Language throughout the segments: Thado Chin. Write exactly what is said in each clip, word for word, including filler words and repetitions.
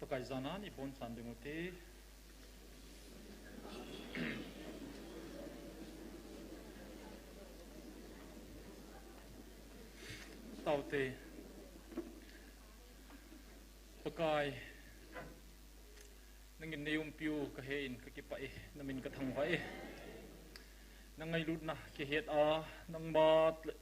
Kai jana ni bon san ding u te. Tao te. Pakai. Nangin nei umpiu ka he in ka kipah e, na min ka thangvah e. Na ngailutna ka het a, nangma le,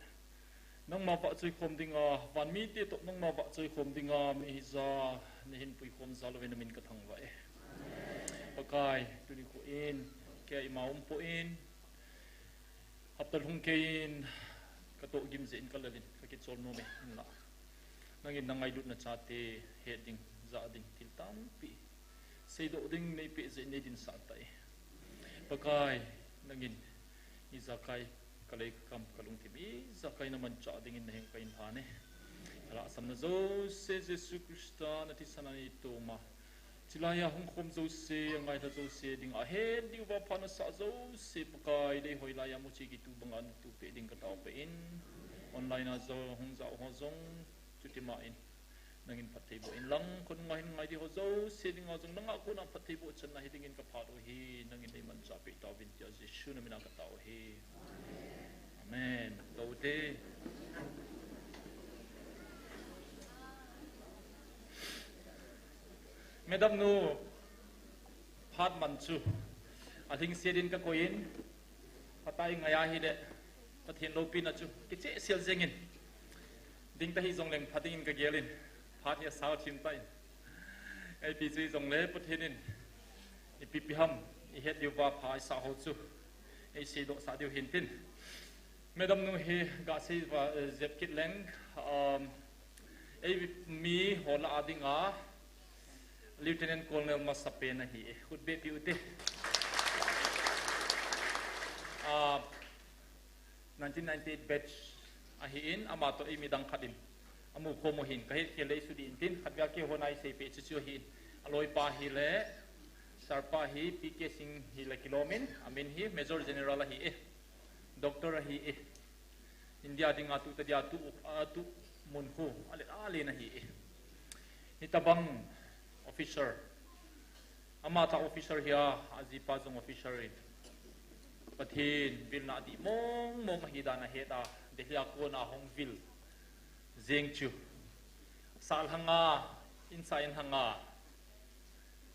nangma vahchoi khom dinga, van mite toh nangma vahchoi khom dinga, mi hija, na hin puikhom jal uve na min ka thangvah e. Pakai, tuni khu in, kei ima um poi, hapta lhung kei in, ka toh gim jeh in ka lal in, ka kichol nom e, hinlah. Nangin na ngailutna chate, het ding, jah ding, thil tampi. Seidoh ding nei peh jeh in nei dinsah tai. Pakai, nangin, ijakai, ka lei ka kam, ka lungthim, ijakai na manchah dingin na heng ka in tha ne. Ka lahsamna jouse Jesu Christa, na thisan a nei toma. Chilai a hung khom jouse, a ngailha jouse, ding a het diu va pha na sah jouse, Pakai, dei hoilai a muchi kitu banga na tu peh ding ka tao peh in. Online a jo hung jao ho jong, chuti ma in. Nangin phattheiboh in lang, khonung a hin ngai di ho jouse dinga jong, nanga kona phattheiboh channa hi dingin ka phat u hi, nangin nei manchah peh tauvin tia Jesu na min a ka tao u hi. Amen. Tao u te. Madam nu, phat man chu. A lhingset in ka koi in, phat a i ngai a hile, Pathen loupina chu, kicheh sel jeng in. Ding ta hi jongleng phat dingin ka gel in, phat hi a sao thim ta in. Ipi chu i jongle Pathen in, ipi pi ham, i het diu va pha i sah ho chu, ei seidoh sah diu hin tin. Madam nu hi ga sei va, eh, jep kit leng, um, ei mi ho lah a dinga, Lieutenant Colonel masapen ahi e, khut beh peh u te. Ah, nineteen ninety-eight batch ahi in, ama toh ei midang khat in amu khom u hin, ka het khel le i sudih in tin, khatvei a keiho na i sei peh chu chu ahi in. A loipa hi le, sir pa hi, P K Singh hi le kilom in, a min hi Major General ahi e, Doctor ahi e. India dinga tu ta dia tu, a tu mun khu, a le, a le na hi e. Hitabang officer. Ama ta officer hi a, a jipa jong officer in. Pathen vilna dih mong mong ahi dan a het a, Delhi a kona hung vil jeng chu. Sah lhang a, in sah in lhang a,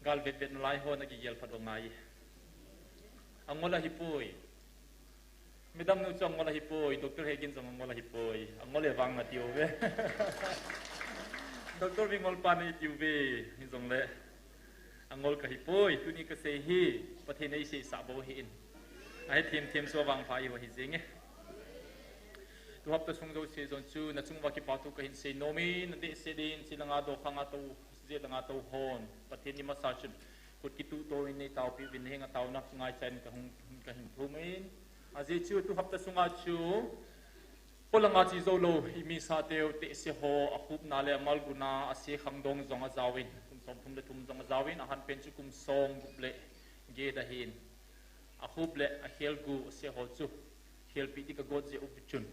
gal vet vet na lai ho na kigel phat u ngai. A ngol ahi poi. Madam nu chu a ngol ahi poi, Doctor Hegin jong a ngol ahi poi. A ngol e vang na ti u ve. Doctor Bingol pa na i ti u ve, hi jongle. A ngol ka hi poi, tuni ka sei hi, Pathen ei sei sah bou hi in. A he them them so vang pha i ho hi jeng e. Tu hapta sung jouse jong chu, na chung uva kipa thu ka hin sei nom in, na dehset in, chi langa do khanga to, je langa to hon. Pathen i masa chun, khut kitu to in nei taopi uvin, heng a taona ngai chan ka hung, ka hin thum in. A je chu tu hapta sunga chu, Polanga chi jou lou, i misa teu, tehse ho, a khupna le a malguna, a se khangdong jong a jaovin, kum som thum le thum jong a jaovin, a han pen chu kum som gup le get ahin. A khup le a khelgu, a se ho chu, khelpi di ka got jeh u chun.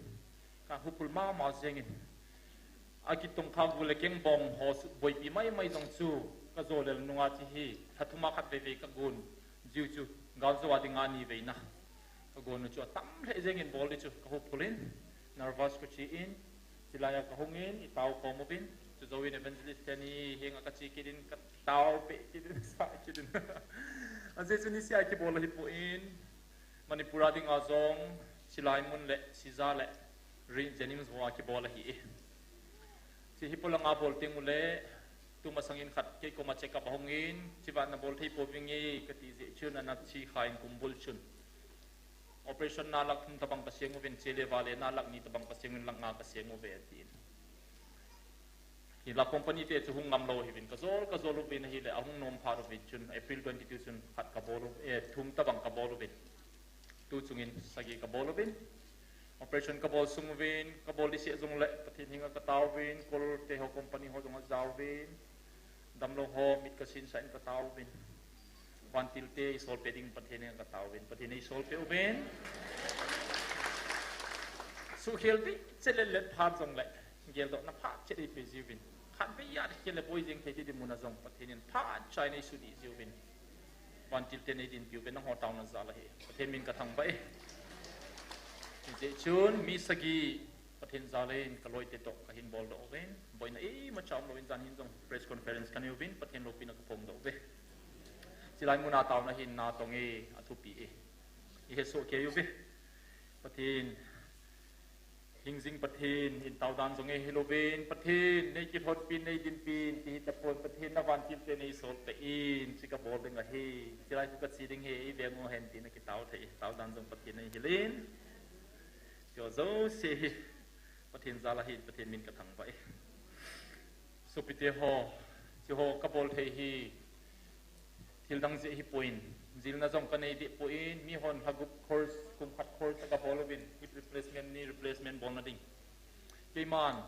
Ka huphul mama jengin. A kitong kha gu le kengbong ho chu, boipi mai mai jong chu, ka jo lel nunga chi hi, lha thuma khat vei vei ka gun, jiu chu, gal jo a dinga ni veina. Ka gon u chu a tam lheh jengin bol di chu ka huphul in, nervous ka chi in, chilai a ka hung in, i tao khom uvin, chu jouvin evangelist teni henga ka chi kit in, ka tao peh kit in, sa kit in. A jeh chu nisih a kibol ahi poi, Manipur a dinga jong, chilai mun le, Sija le, Ri-, Jennings ho a kibol ahi e. Chi hi polanga bol teng u le, tu masang in khat kei koma check up a hung in, chiva na bol thei pouving e, ka ti jeh chun a na chi kha in kumbul chun. Operation na lakh thum tabang ka seng uvin, chele vale na lakh ni tabang ka seng uvin, lakh nga ka seng uve, a tin. Hi la company te chu hung ngam lou hivin, ka jol, ka jol uvin ahile, a hung nom phat uvin chun, April twenty-two chun khat ka bol u, eh, thum tabang ka bol uvin. Tu chungin sagi ka bol uvin. Operation ka bol sung uvin, ka bol di seh jong le, Pathen henga ka tao uvin, kol te ho company ho jong a jao uvin. Damlou ho mit ka sinsa in ka tao uvin. Vantil te i sol peh ding Pathen henga ka tao uvin. Pathen in i sol peh uvin. Suhkhel di, chele le phat jong le. Geldohna phat chele pe jiuvin. Khatvei a khel le boi jeng thei ti dinmun a jong Pathen in phat chai nei sudi jiuvin. Vantil te nei dinpiu ve nangho tauna jal ahi. Pathen min ka thangvah e. Hijeh chun mi sagi Pathen jal in ka loi te toh ka hin bol doh uvin. Boina imacha um louvin jan hin jong press conference ka nei uvin Pathen loupina ka phong doh uve. Chilai muna tauna hin natong e, athupi e. I hesoh kei uve. Pathen, hingjing Pathen, in taudan jong e hilouvin, Pathen, nei kilhonpin, nei dinpin, ti hi tapon, Pathen na vantil te nei sol pe in, chi ka bol ding ahi, chilai khu ka chi ding hi, i veng u hen, ti na kitau thei, taudan jong Pathen nei hilin. Chu jouse hi, Pathen jal ahi, Pathen min ka thangvah e. Sopite ho, hiche ho ka bol thei hi, thil dang jeh hi poi, jilna jong ka nei deh poi, mi hon lha gup course, kum khat course ka bol uvin, hip replacement, knee replacement bolna ding. Keiman,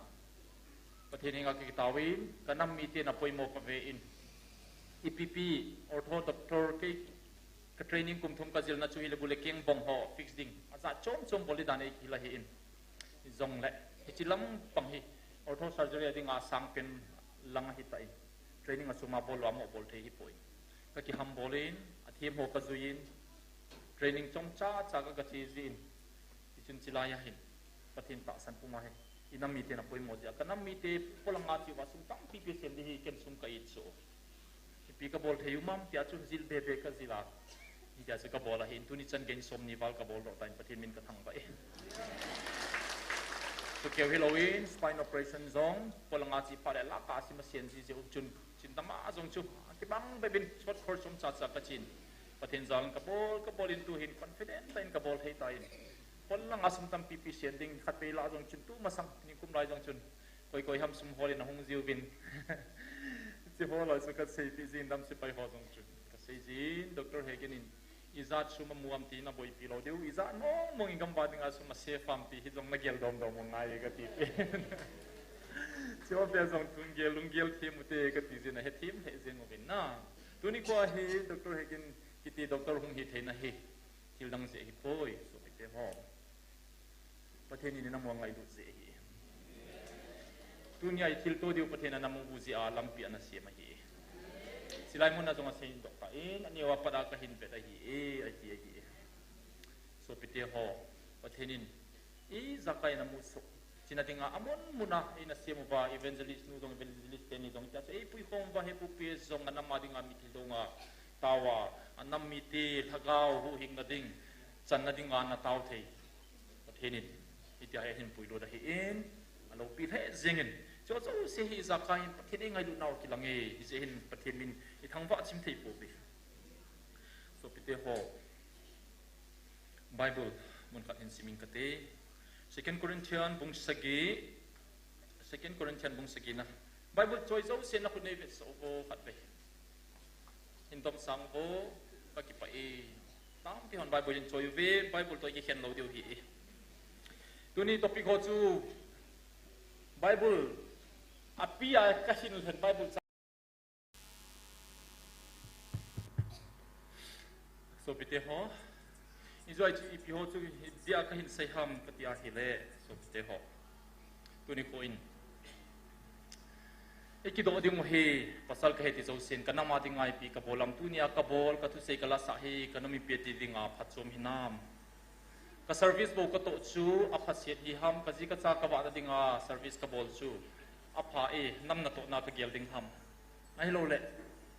Pathen henga ka kitauvin, ka nam mite na poimo ka ve in. Ipi pi, ortho doctor, kei ka training kum thum ka jilna chu hile bu le keng bong ho, fix ding. Ajat chom chom bol le dan ei kila hi in. Jongle, hiche lampang hi, ortho surgery a dinga sang pen lang ahi tan. Training a sum a bol lou a mo bol thei hi poi. Ka kiham bol in, athem ho ka jui in, training chomcha cha ka, ka che jin. Hichun chilai a hin, Pathen tahsan puma hin, i nam mite na poimo jeh a, ka nam mite polanga cheuva sum tampi pi sen ding hi ken sum ka it chu. Ipi ka bol thei u mam tia chu jil be be ka jil a. Hitia chu ka bol ahin, tuni chan gei in somni val ka bol doh tan Pathen min ka thangvah e. Chu keu hilouvin, spine operation jong, polanga che phat le la ka sim a sen ji jeh u chun, chin tama jong chu, kibang bep in short course chomcha cha ka chin. Pathen jal in ka bol, ka bol in tu hin confident tah in ka bol thei tan. Polanga sum tampi pi sen ding khatvei lah jong chun tu masang, nikum lai jong chun. Koi koi ham sum hol in ahung jiuvin. Hiche ho lah chu ka seipeh jin dam sepai ho jong chun. Ka sei jin, Doctor Hegin in, ijat sum amu am ti na boipi lou diu, ijat mong mong in gamvah dinga sum a safe am ti hi jong na gel dom dom u ngai ka ti pen. Hiche ho pen jong tun gel, lung gel them u te ka ti jin ahe them lheh jeng uvin na. Tuni kho hi Doctor Hegin kiti doctor hung hi theina hi. Thil dang jeh hi poi, sopite ho. Pathen in i nam u angailut jeh ahi. Tunia i thilto diu Pathen a nam u jeh a lampi ana sem ahi. Chilai mun a jong asei doh tan, aneo a pat a ka hin vet ahi e, ati ahi e. Sopite ho, Pathen in ijakai na musoh. China dinga amun mun a eina sem uva evangelist nu jong evangelist teni jong tia chu ei puikhom uva he pupi jong a nam a dinga mitlhi donga taova, a nam mite lhagao huhhingna ding, channa dinga na tao thei. Pathen in, hitia hi ahin puilut ahin, aloupi lheh jengin. Chu jouse hi ijakai hin Pathen eingailut nau kilang e, hijeh hin Pathen min i thangvah chim thei pouve. Sopite ho, Bible mun khat hin sim inge kati. Second Corinthian bung sagi, Second Corinthian bung sagi na. Bible choi jouse na khut nei vetsah uvo khatvei. Hin dom sang uvo, ka kipah e. Tampi hon Bible hin choi uve, Bible toh kikhen lou diu ahi. Tuni topic ho chu Bible api a ka hin lhen Bible Sopite ho, ijoi chu ipi ho chu dia ka hin sei ham kati ahile, sopite ho. Tuni kho in. Ei kidoh ding u hi, pasal ka he ti jousen, ka nam a dinga ipi ka bol am, tunia ka bol, ka thusei ka lasah hi, ka nam mipi te dinga phatchom hinam. Ka service bou ka toh chu, aphaset hi ham, ka ji ka cha ka vahna dinga service ka bol chu. Apha e, nam natohna ka gel ding ham. Ahilouleh,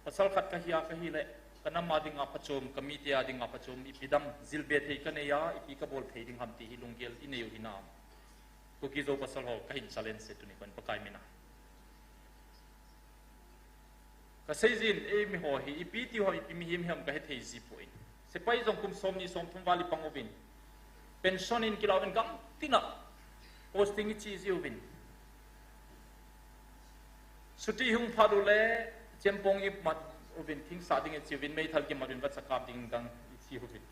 pasal khat ka hia ka hile, ka nam a dinga phachom, ka mite a dinga phachom, ipi dam, jilbe thei ka nei a, ipi ka bol thei ding ham ti hi lunggel i nei u hinam. Kuki Zo pasal ho, ka hin challenge e tuni kho in Pakai mina. Ka seijin, ei mi ho hi, ipi ti ho, ipi mihem hiam ka hethei ji poi. Sepai jong kum somni somthum val i pang uvin. Pension in kilah uvin gam tina. Posting i chi ji uvin. Chuti hung phat uleh, chempong i mat uvin, thing sah ding i chi uvin, meithal kimat uvin, vachakap ding dang i chi uvin.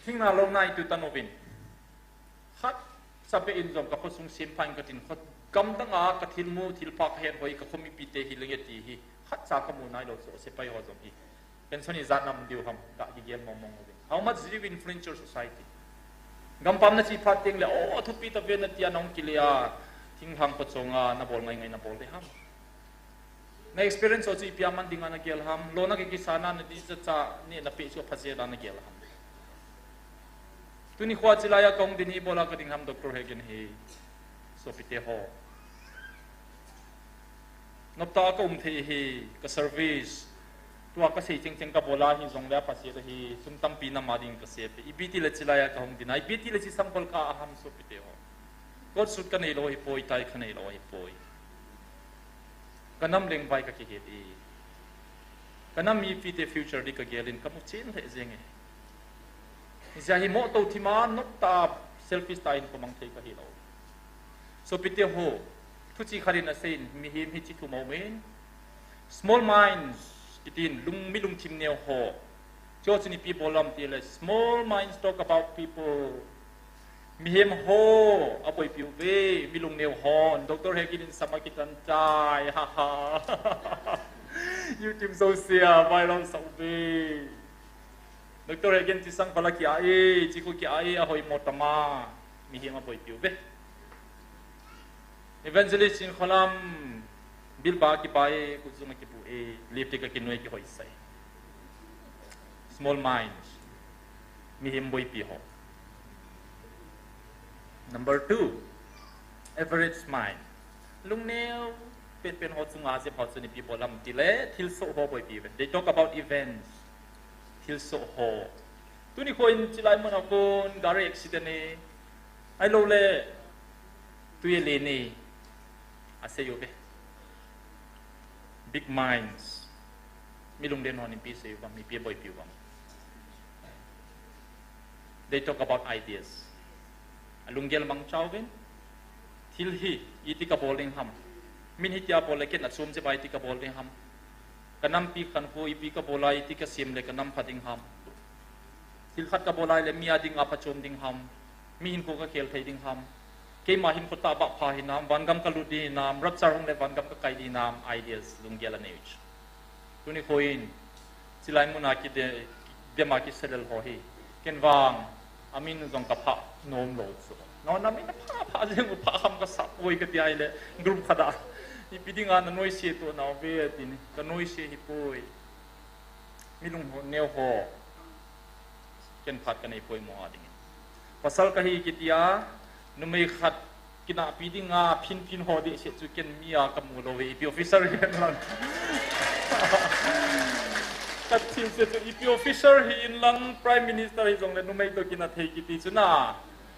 Thingna lou nai tu tan uvin. Khat sa be in jong ka khosung sempha in ka tin kho, gamdang a ka thil mu, thil pha ka het hoi, ka kho mipi te hi lenge ti hi. Khat sa ka mu nai lou chu, sepai ho jong hi. Pension i jat nam diu ham, ka kigel mong mong uvin. How much do you influence your society? Gampam na chi phat teng le, oh, thupi ta ve na tia nong kile a. Thinglhang phachonga nabol ngaingai nabol ding ham? Na experience ho chu ipi a man dinga nagel ham? Lona kikisana nadi chacha neh napeh chu aphaje la nagel ham? Tuni khoa chilai a kahung din hi ibola kading ham, Doctor Hagen hi. Sopite ho. Noptah a kaum thei hi, ka service. Tua kasei chengcheng kabola hijongle aphaset ahi, sum tampi nam a ding kasave. Ipi tile chilai a kahung din a, ipi tile chi sample ka aham, sopite ho. Coat suit kanei lou ahipoi, tie kanei lou ahipoi. Kanam lengvai kakihet e. Kanam mipite future di kagel in kamu chen lheh jeng e. Hijeh a hi mohto thima noptah selfish tah in komang thei kahi lou. Sopite ho, thuchih khat in aseiyin, mihem hi chi thum aum in. Small minds, itin lung, mi lungthim neo ho. Chu chun ipi bol ham tile, small minds talk about people. Mihem ho aboipiu ve, mi lungneo hon. Doctor Hagen in sama kitan chai, ha ha. YouTube jousea viral sah uve. Doctor Hagen chi sang phala kia e, chi khu kia e, ahoimo tama. Mihem aboipiu ve. Evangelist Chinkholam, bilba kibai, kutzung akibu e, lipstick akinoi kihoisai. Small minds. Mihem boipi ho. Number two, average mind. Lungneo penpen ho chunga jep ho chun ipi bol ham tile, thilsoh ho boipi ve. They talk about events. Thilsoh ho. Tuni khoin chilai mun a kon gari accident e. Ahilouleh tui alen e. Asei uve. Big minds. Mi lunglen hon ipi asei uvem, ipi aboipiu vem. They talk about ideas. Alunggel mangcha uvin. Thil hi iti kabol ding ham? Min hitia bol le ken achom jep a iti kabol ding ham? Kanampi khankho ipi kabol a iti kasem le kanam pha ding ham? Thil khat kabol a ile mi a dinga phachom ding ham? Mi hinkho kakhel thei ding ham? Keima hinkho tah bah pha hinam, vangam kalut ding hinam, rapture hung le vangam kakai ding hinam, ideas lunggel anei u chu. Tuni khoin, chilai mun a kidem a kiselel ho hi. Ken vang, amin jong kaphah nom lou chu. No, namin aphah, phah jeng u, phah ham kasah poi kati a ile, group khat a. Ipi dinga nanoise to nau ve tin, kanoise hipoi. Mi lungneo ho. Ken phat kanei poimo a dingin. Pasal kahi kiti a, numei khat kinahpi dinga phinphin ho dehset chu ken mi a kamu lou ve, ipi officer hi inlang. Kathilse chu ipi officer hi inlang, Prime Minister hijongle numei toh kinah thei kiti chu na.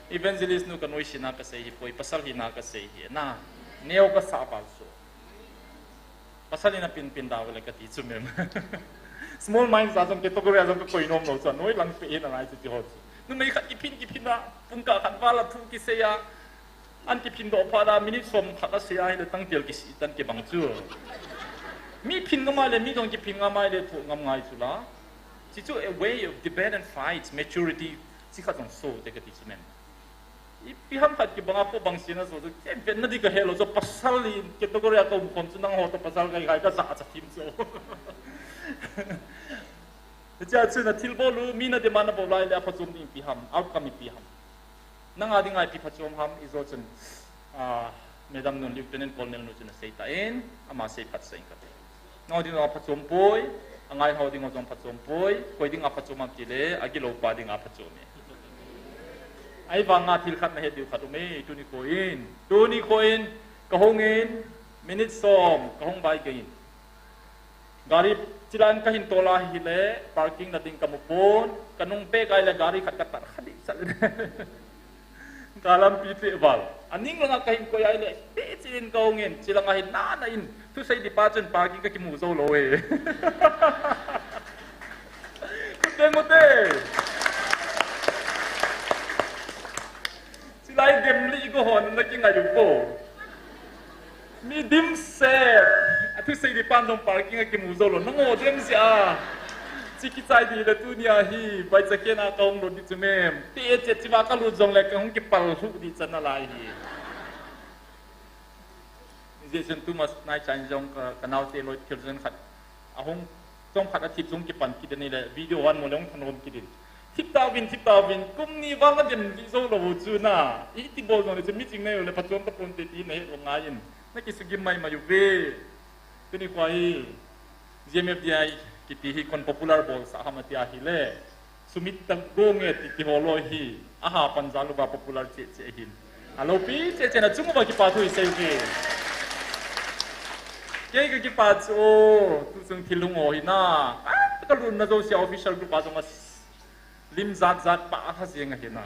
Evangelist nu kanoisena kasei hipoi, pasal hina kasei hi na. Neo kasah val chu. Pasal in aphinphin da ule kati chu mem. Small minds a jong category a jong kakoi nom lou chu, anoi lang peh in alai chu ti ho chu. Numei khat kiphin kiphin a, pungkah khat val a thu kisei a, an kiphin doh phat a, minute som khat asei a, hile tangtel kisih tan kibang chu. Mi phin ngam a le, mi jong kiphin ngam a le, thu ngam ngai chu la. Chi chu a way of debate and fight, maturity, chi khat jong so te kati chu mem. Ipi ham khat kibang a po bang sina so chu, keven na di kahe lou chu, pasal in category a kaum khom chu nangho toh pasal kai kai kaja cha thim chu. Hichea chu nathilbol u, mi nadem a nabol lai le aphachom ding ipi ham, outcome ipi ham. Nanga dinga ipi phachom ham, ijo chun, ah, Madam nun, Lieutenant Colonel nu chun asei tan, ama sei phat sah in kati. Nangho dinga phachom poi, angai ho dinga jong phachom poi, koi dinga phachom ham tile, agilou pa dinga phachom e. Ahivanga thil khat nahet diu khat um e, tuni khoin. Tuni khoin, kahung in, minute som, kahung bai kei in. Gari chilan kahin tol a hile, parking na ding kamu pon, kanung peh kai le gari khat katar kha ding sah le. Kalampi peh val. Aning langa kahin koi a hile, peh chin kahung in, chilanga hin nana in, thusei di pa chun parking kakimu jou lou e. Mute, mute. Chilai dem li go hon na kingai u po. Mi dimset. Athusei di pan jong parking akimu jou lou. Nangho dem jeh a. Chi kichai di le tunia hi, vaicha kena kahung lou di chu mem. Ti e che chiva kalut jongle kahung kipal lhuh di chan nalai hi. Hijeh chun tuma nai chan jong ka, kanaote loi thil jong khat. Ahung, chomkhat athip jong kipan kit in ahile, video hung mu le hung thanom kit in. Thip tauvin, thip tauvin, kum ni val nadem lih jou lou u chu na. Iti bol jong le chu mi ching nei u le phachom tapon te ti nahet u ngai in. Nakisugim maimai uve. Tuni khoa hi G M F D I kiti hi kon popular bolsah ham ati ahile, Sumit ta go nge ti, ti ho loi hi. Aha pan jal uva popular cheh cheh hin. Alopi cheh cheh na chung uva kipa thu isei uve. Kei kakipa chu, tuchung thil hung ho hi na. Ah, kalunna jouse a official group a jong a lim jat jat pa a kha jeng ahi na.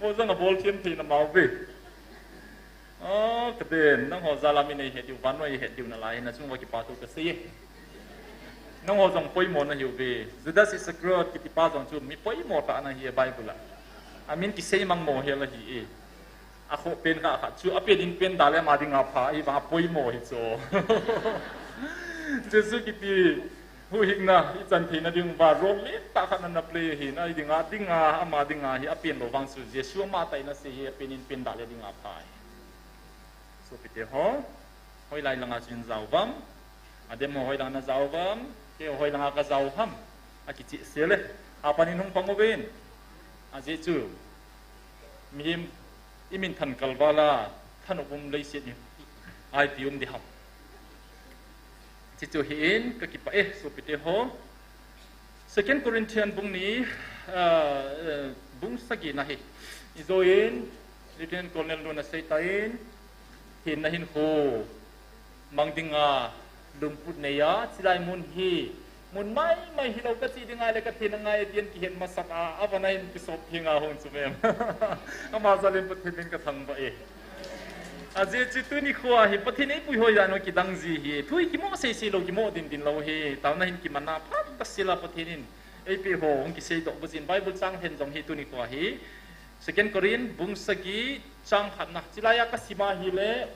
Mo jong a bol thiam thei na mau ve. Oh, kaden, nangho jal a mi nei het diu, vannoi het diu nalai hi na, chung uva kipa thu kasei e. Nangho jong poimo nahiu ve. Judas Iscariot kiti pa jong chu mi poimo tah ana hi e Bible a. Amin kisei mang mo hel ahi e. Akhoh pen kha kha chu, apen in pen da le ama dinga pha, ahivang a poimo hi chu. Jesu kiti huhhingna ichan theina ding uva role len tah khat ana play ahi na, idinga, dinga, ama dinga hi apen lou vang chu, Jesu ama tah in asei hi apen in pen da le dinga pha hi. Sopite ho, hoilai langa chu in jao uvam, adem ho hoilanga na jao uvam, keiho hoilanga kajao u ham, akicheh sel e, apan in hung pang uvin. Ajeh chu, mihem imin thankal val a, thanop um leiset ni, ipi um ding ham. Hichu hi in, kakipah e, sopite ho. Second Corinthian bung ni, ah, eh, bung sagi na hi. Ijou in, Lieutenant Colonel nun asei tan, thenna hinkho mang dinga lungput nei a, chulai mun hi, mun maimai hilou kache ding ahile kathenna ngai e tin kihet masat a, avana in kisop theng a hung chu mem. Ama jal in Pathen in kathangvah e. Ajeh chu tuni khoa hi Pathen eipui hoi dan u kidang ji hi. Thu hi kimo seisei lou, kimo dindin lou hi. Taona hin kimanna phat ta sela Pathen in eipeh ho hung kiseidoh bou jin, Bible chang lhen jong hi tuni khoa hi. Second Corinth bung sagi chang khatna. Chulai a kasim ahile,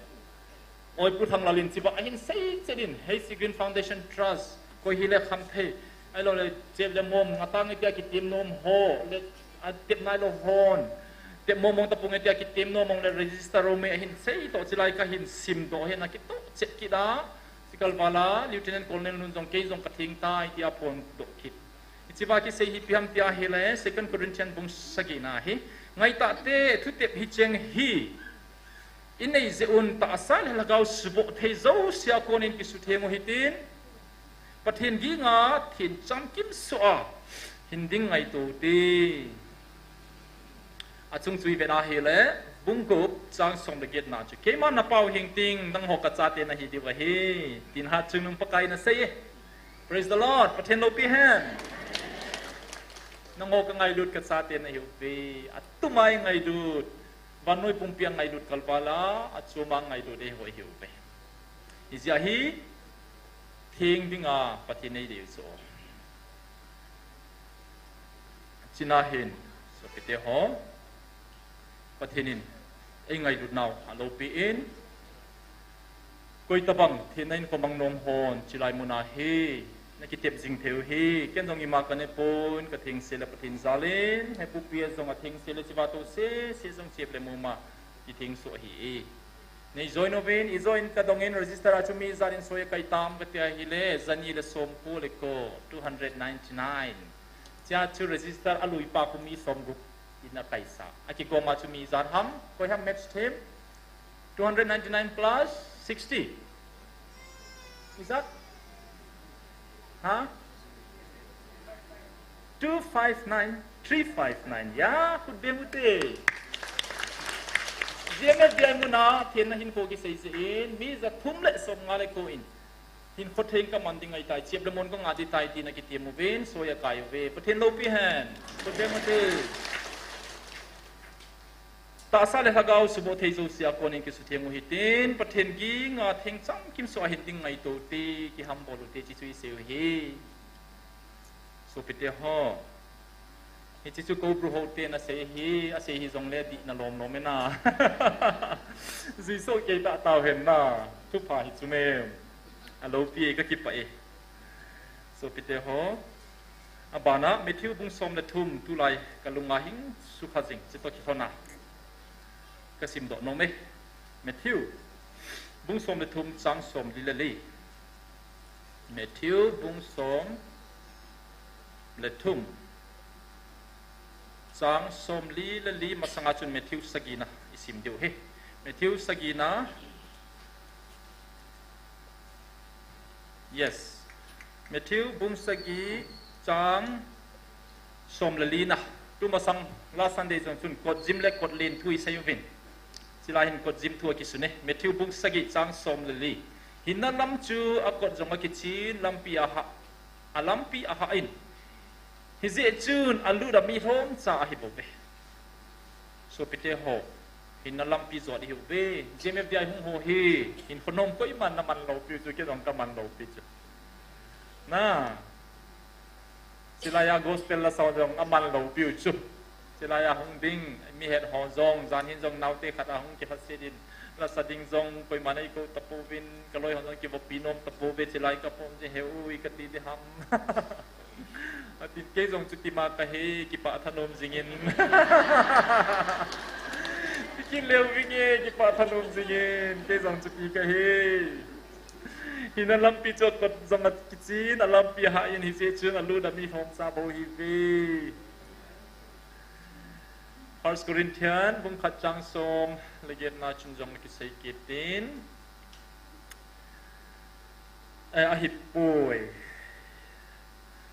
Oipu Thanglal in chiva ahin sei chet in, H C Green Foundation Trust, koi hile khamthei, ahilou le chep le mom, ngata nge tia kitem nom ho, le atep nailou hon, tep mong mong tapong nge tia kitem nom mong le register lou me ahin seidoh, chulai kahin simdoh hin akitoh chet kit a, chukal val a, Lieutenant Colonel nun jong kei jong katheng tai tia phondoh kit. Hicheva kisei hi ipi ham tia ahile, Second Corinthian bung sagi na hi, ngaitah te, thutep hicheng hi, inei jeh un tahsa le lhagao suboh thei jousea konin kisutheng u hitin, Pathen ginga thencham kimsoh a hin ding ngaito ute. Achung chu ivet ahile, bung gup chang som le get na chu, keima napau hing ting, nangho kachate nahi diu ahi, tin Hatchungnung Pakai in asei e. Praise the Lord. Pathen loupi hen. Nangho kangailut kachate nahiuve. Atuma ingailut, vannoi pumpi a ngailut kalval a, achom a ngailut eiho ihiuve. Hijeh a hi, theng dinga Pathen in eidei u chu. Chuna hin, sopite ho, Pathen in eingailut nau aloupi in, koitabang thenna hinkho mang nom hon chulai muna hi nakitep jing thei u hi, ken jong ima kane pon, kathengsel le Pathen jal in, hepupi a jong athengsel le chiva toh sese jong chep le mom a kithengsel ahi e. Nei join uvin, i join kadong in register a chu mi ijat in soi akai tam kati ahile, jani le somko le ko, two hundred ninety-nine. Chua chu register aluipa khu mi somgup in akaisa. Akigom a chu mi ijat ham, koi ham match them? Two hundred ninety-nine plus sixty. Ijat? Ha? Two five nine, three five nine. Ya, khut beng ute. G M F D I muna thenna hinkho kisei jeh in, mi jathum le somnga le ko in hinkho theng kaman ding ahitai, chep le mon kangah ding tai tin akitiem uvin, soi akai uve. Pathen loupi hen. Khut beng ute. Tahsa le lhagao suboh thei jousea konin kisutheng u hitin, Pathen ginga thengcham kimsoh a hin ding ngaito ute, kihambol ute, hiche chu isei u hi. Sopite ho, hiche chu Koubru ho ten asei hi, asei hijongle dihna lom lom e na. Juisoh kei tahtah hen na, thupha hi chu mem. Aloupi e, kakipah e. Sopite ho, abana Matthew bung som le thum, tulai kalunga hing sukha jing, chutoh kilhona kasimdoh nom e. Matthew bung som le thum, chang somli le li. Matthew bung som le thum, chang somli le li masanga chun Matthew sagina i sim diu ahi. Matthew sagina. Yes. Matthew bung sagi chang som le lina. Tumasang last Sunday jong chun kotjim le kotlen thu i sei uvin. Chulai hin kotjim thu akisun e. Matthew bung sagi chang som le li. Hinna lam chu akot jong akichin, lampi aha, alampi aha in. Hijeh chun alut a mi lhomcha ahi bouve. Sopite ho, hinna lampi jot ihiuve. J M F D I hung ho hi, hinkho nom koiman na man lou piu chu, kei jong ka man lou pi chu. Na. Chulai a gospel lasa jong aman lou piu chu. Chulai a hung ding, mi het ho jong, jan hin jong naote khat ahung kilhaset in, lasa ding jong koiman eikou tapouvin, ka loi ho jong kivopi nom tapouve, chulai ka pom jing heu i kati ding ham. Atin kei jong chutima kahi, kipah thanom jingin. Kikit leu vinge, kipah thanom jingin, kei jong chuti kahi. Hinna lampi chu akot jong akichin, alampi aha in hijeh chun alut a mi lhomcha bou ihiuve. First Corinthian bung khat chang som le getna chun jong kisei kit in. Eh, ahipoi.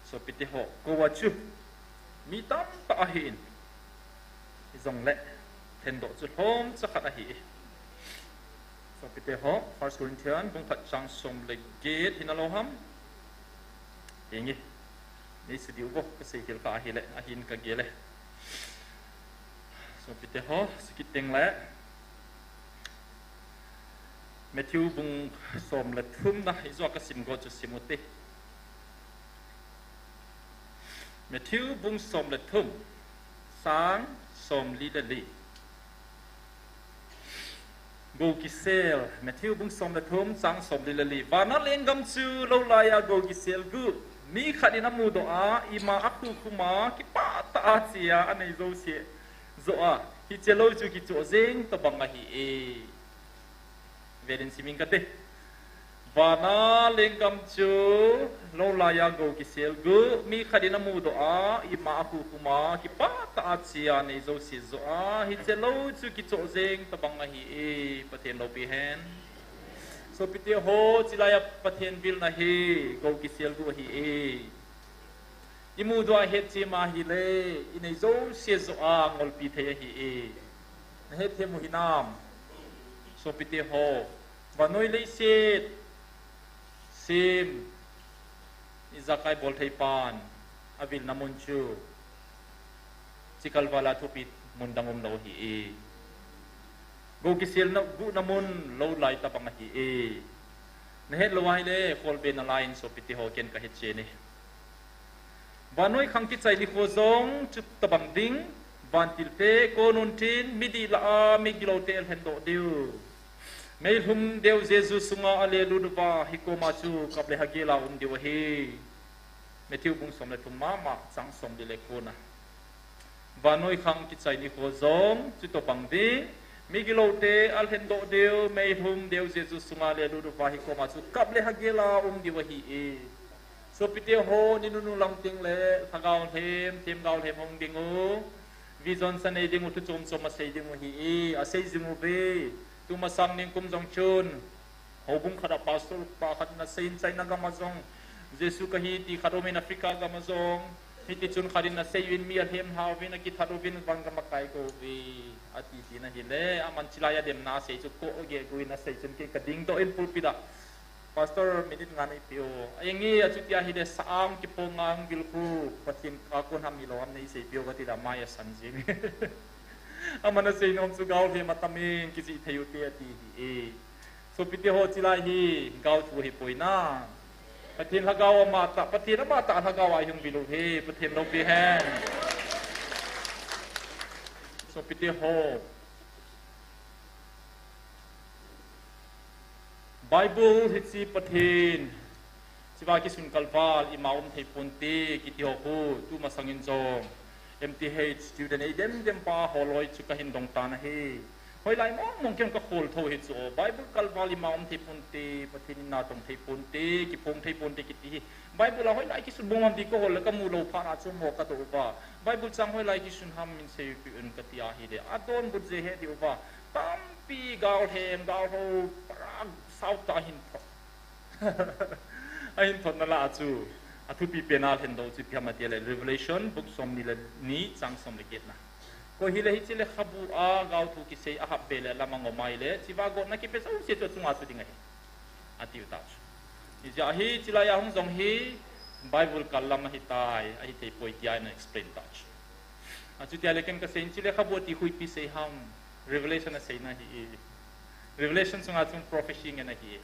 Sopite ho, kou a chu mi tamtah ahin. Hijongle, lhendoh chu lhomcha khat ahi. Sopite ho, First Corinthian bung khat chang som le get hinalou ham. Hinge. Nei sei diu vo, ka sei hel kha ahile, ahin ka gel e. Sopite ho, sei kit teng le. Matthew bung som le thumna, ijou a ka sim got chu sim ute. Matthew bung som le thum, chang somli le li. Gou kisel, Matthew bung som le thum, chang somli le li. Vana lenggam chu lou laiya gou kisel gup. Mi khat in amudoh a, ima a khukhum a, kipah tah a che a, anei jouse joh a, hiche lou chu kichoh jeng tobang ahi e. Vel in sim ing kate. Vana lenggam chu lou laiya gou kisel gup, mi khat in amudoh a, ima a khukhum a, kipah tah a che a, anei jouse joh a, hiche lou chu kichoh jeng tobang ahi e, Pathen loupi hen. Sopite ho, chulaiya Pathen vilna hi gou kisel gup ahi e. I mudoh a hetchem ahile, i nei jouse joh a ngolpi thei ahi e. Na hetthem u hinam? Sopite ho, vannoi leiset sem, ijakai bol thei pan, avilna mun chu chikal vala thupi mun dang umlou ahi e. Gou kiselna guhna mun lou lai tobang ahi e. Na het lou ahile, kholbe nalai in sopite ho, ken ka hechen e. Vannoi khang kichai nikho jong chutobang ding, vantil te kon untin, midih lah a migiloute alhendoh diu. Meilhum deu Jesu sunga alelut uva, hikoma chu kap le hagel a um diu ahi. Matthew bung som le thum mama, chang somli le kona. Vannoi khang kichai nikho jong chutobang ding, migiloute alhendoh diu, meilhum deu Jesu sunga alelut uva, hikoma chu kap le hagel a um diu ahi e. Sopite ho, ni nunung lam teng le, lhagao lhem, themgao lhem hung ding u. Vision sa nei ding u, thu chom chom asei ding u ahi e, asei jing uve. Tumasang ningkum jong chun, houbung khat a pastor pa khat in asei in, China gam a jong Jesu kahi ti khat um in, Africa gam a jong. Hiti chun khat in asei uvin, mi alhem lha uvin, akithat uvin, van gam akai go uve, ati tina ahile, aman chulaiya demna asei chu ko ge gu in asei chun kei ka dingdoh in pulpit a. Pastor, minute nga neipe o. Ahinge, achuti ahile, sa-ang kiponga ang vil khu, Pathen a kon ham hilou ham nei seipi o kati le amai asan jing. Aman asei nom chu gao lhem atam in, kijih thei ute ati ahi e. Sopite ho, chulai hi gao thu ahipoi na. Pathen lhagao amatah, Pathen amatah lhagao a ihung vil u hi, Pathen loupi hen. Sopite ho, Bible hiche Pathen, hichea kisun kalval ima um thei ponte kiti ho khu, tumasang in jong M T H student eidem dem pa holoi chu kahin dong tan ahi. Hoilai mong mong ken ka khol tho hi chu. Bible kalval ima um thei ponte, Pathen in natong thei ponte, kiphong thei ponte kiti hi. Bible a hoilai kisun bom ham ti ka hol le ka mu lou phat a chu mo ka doh uva. Bible chang hoilai kisun ham min seipeh un kati ahile. Adonbut jeh he diu va. Tampi gal heng, gal ho, parang sau ta hin pho. Ahin thotna lah a chu, athupi pen a lhen doh chu ipi ham ati le, Revelation book somni le ni chang som le get na. Koi hile hiche lekhabu a gaothu kisei a hap be le lam a ngom ahile, chiva gotna kipe jouse chu achunga chu ding ahi. Atiu ta chu. Hijeh a hi, chilai a hung jong hi, Bible kal lam ahitai, ahithei poi tia ina explain ta chu. Achuti ahile ken kasei in, hiche lekhabu a ti khu ipi sei ham, Revelation a seina ahi. Revelation sunga chun prophecy ngen ahi.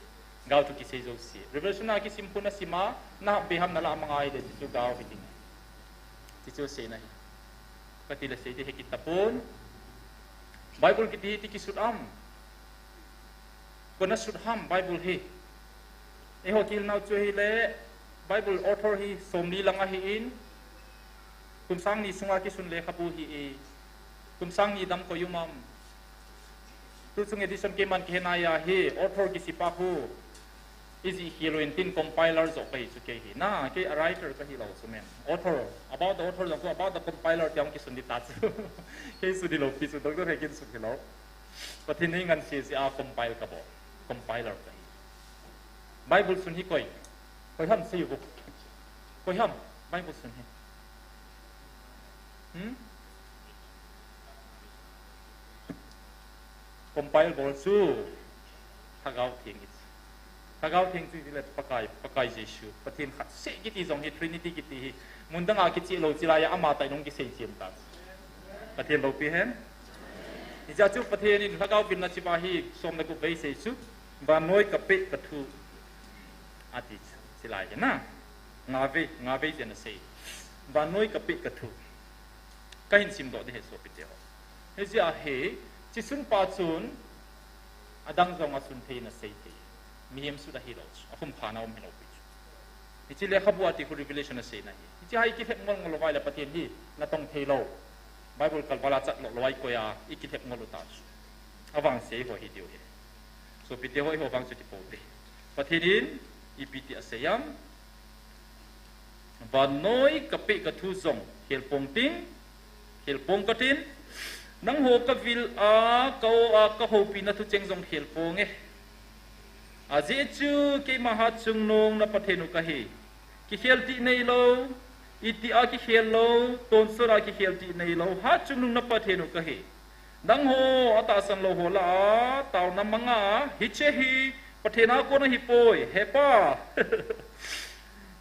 Gaothu kisei jouse. Revelation a kisim khu nasim a, na hap be ham na lah a mang ahile, chuchu gao hi ding. Chuchu seina ahi. Kati le sei ding he kit tapon. Bible kiti hi iti kisut am. Koi in asut ham Bible hi. Eiho til nau chu hile, Bible author hi somli lang ahin, kum sang ni sunga kisun lekhabu ahi. Kum sang ni dam koi um am. Tu chung edition keiman kihe nai ahi, author kisi pa khu. Ijih khel uvin tin compiler joh kahi chu kei hi. Na, kei a writer kahi lou chu men. Author, about the author jong khu, about the compiler tia hung kisun ding ta chu. Kei sun hilou pi chu, Doctor Hekin sun hilou. Pathen in ngan sese a compile kabol. Compiler kahi. Bible sun hi koi. Koi ham sei uvo. Koi ham. Bible sun hi. Hmm? Compile bol chu. Lhagao Theng hi. Lhagao Theng chu hile Pakai, Pakai Jesu. Pathen khat seh kiti jong hi Trinity kiti hi. Mun dang a kicheh lou chilai a ama tah in hung kisei chem ta. Pathen loupi hen. Hijeh chun Pathen in Lhagao vilna chiva hi som le gup vei sei chu. Vannoi kapeh kathu. Ati chu. Chilai hi na. Nga vei, nga vei jen asei. Vannoi kapeh kathu. Kahin simdoh ding ahi sopite ho. Hijeh a hi, hiche sun pa chun, adang jong asun thei in asei thei. Mihem sut ahilou chu, akhum pha na um hilou pi chu. Hiche lekhabu a ti khu Revelation aseina ahi. Hiche hi ikilhep ngol ngol lou vai le Pathen hi, natong thei lou. Bible kalval a chat lou lou a ikoi a, ikilhep ngol u ta chu. Avangse ho hi diu ahi. Sopite ho, eiho vang chu ti pou te. Pathen in, ipi ti asei am. Vannoi kapeh kathu jong khel pong ting, khel pong katin, nangho kavil a, ka-o a, kahoupina thucheng jong khel pong e. Ajeh chu keima hatchungnung na Pathen u kahi. Kikhel tih neilou, itih a kikhel lou, tonsot a kikhel tih neilou, hatchungnung na Pathen u kahi. Nangho atahsan lou ho lah a, taona manga, hiche hi, Pathen a kon ahipoi, hepa.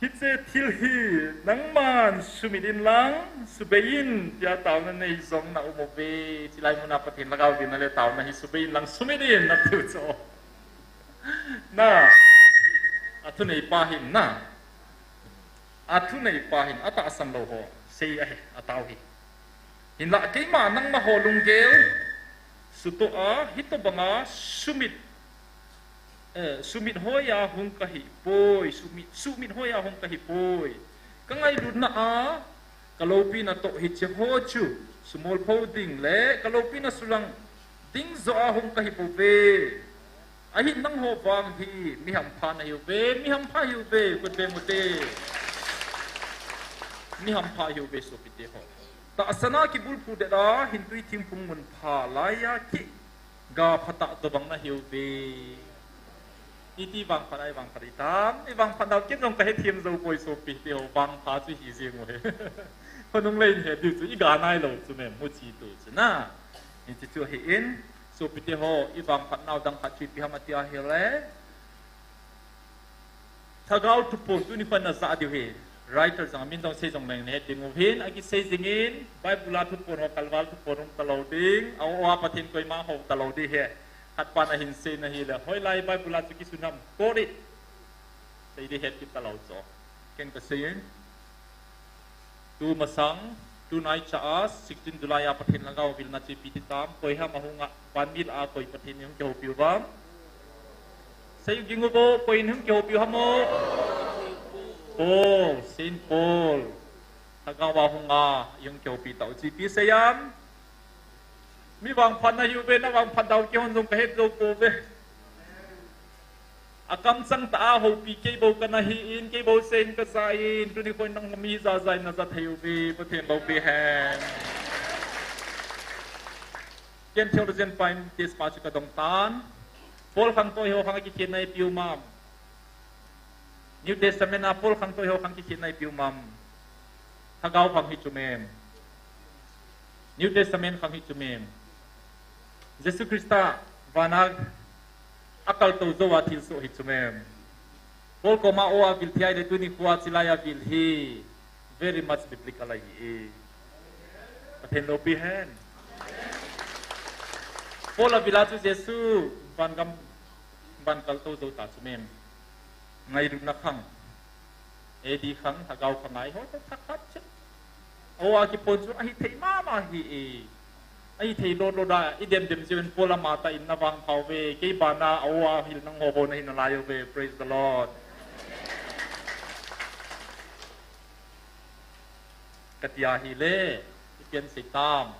Hiche thil hi, nangman sumit in lang, subei in, tia taona nei jong na um uve, chilai muna Pathen Lhagao vilna le taona hi subei in lang sumit in, nati u chu. Na, athunei pa hin na. Athunei pa hin, atahsan lou ho, sei ahi, atao hi. Hinlah keima nangma ho lunggel, sutoh a, hitobanga sumit, eh, sumit hoi a hung kahipoi, sumit, sumit hoi a hung kahipoi. Kangailutna a, kaloupina toh hiche ho chu, sumolpho ding le, kaloupina sulang ding joh a hung kahipouve. Ahin nangho vang hi, mi hampha nahiuve, mi hampha hiuve, kut beng ute. Mi hampha hiuve sopite ho. Tahsan a kibulphu det a, hintui thingphung mun pha laiya ki ga phatah tobang nahiuve. Iti vangphat a ivangphat itam, ivangphat nau ken jong kahethem jou poi sopite ho, vangpha chu hi jeng uve. Khonung lei in he diu chu, iga nailou chu me, muchi tu chu na. Hiche chu ahin, sopite ho, ivangphat nau dang khat chu ipi ham ati ahile. Lhagao thupon tuni kho najah diu hi. Writer jong amin jong sei jong leng nahet ding uvin, akisei jingin, Bible a thupon ho kalval thupon um talou ding, a-o a Pathen koima hou talou ding ahi. Khat pan ahin seina ahile, hoilai Bible a chu kisun ham, Korit. Sei ding het kit talou chu. Ken kasei in. Tu masang, tunaicha a, sixteen July a Pathen Lhagao vilna chu ipi ti tam, koi ham ahung a, vanmil a koi Pathen in hung kihoupi uvam. Sei u ging uvo, koi in hung kihoupi u ham o. Paul, Saint Paul. Lhagao a hung a, hung kihoupi tau chu ipi sei am. Mi vangphat nahiuve, na vangphat dau kihon jong kahet jou pouve. Akamchang tah a houpi kei bou kana hi in, kei bou seiyin kajah in, tuni khoin nangho mi jahjah in najah thei uve, Pathen loupi hen. Ken theologian pa in test pa chu kadong tan. Paul khangtou ho khang kikhenna ipi um am. New Testament a Paul khangtou ho khang kikhenna ipi um am. Lhagao khang hi chu mem. New Testament khang hi chu mem. Jesu Christa vana akaltou jou a thilsoh hi chu mem. Paul koma o avil thei le tuni khoa chilai avil hi very much biblical ahi e. Pathen loupi hen. Paul avil a chu Jesu vangam vankaltou jou ta chu mem. Ngailutna khang, A D khang, lhagao khang ahi ho, thakhat chu. O a kipon chu ahithei mama hi e. Ahithei lolo da, idem dem jiuvin Paul ama tah in navang phauve, kei bana o a hil nangho bou nahi nalai uve, praise the Lord. Kati ahile, ipi asei tam.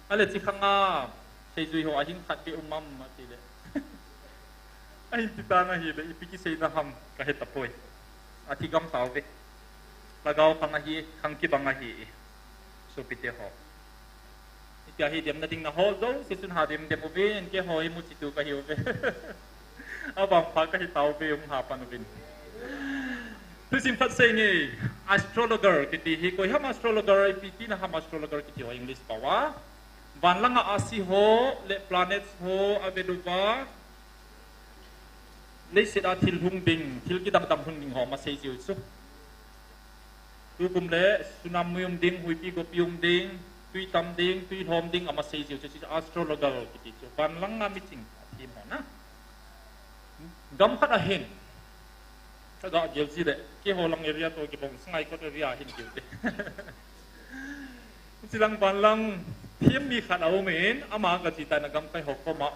Ale chi khang a, seijui ho ahing khat beh um am atile. Ahin ti tan ahile, ipi kiseina ham kahe tapoi. Athi gam tauve. Lhagao khang ahi, khang kibang ahi. Sopite ho. Itia hi demna ding nahol jouse chun ha dem dem uvin, keiho hi muchi tu kahiuve. Avangpha kahi tauve, hung ha pan uvin. Thusim khat seinge, astrologer kiti hi, koi ham astrologer, ipi tina ham astrologer kiti ho English pao a. Van langa asi ho, le planets ho, avet uva. Leiset a thil hung ding, thil kidang dang hung ding ho, ama sei jiu chu. Tukum le, tsunami um ding, huipi gopi um ding, tui tam ding, tui lhom ding, ama sei jiu chu, chu astrologer kiti chu. Van langa miching, thim ho na. Gam khat ahin. Kaga gel ji le, keiho lang area toh kibang, Sangaikot area ahin keu te. Chilang van lang, thim mi khat aumin, ama kachi tai na gamkai ho koma.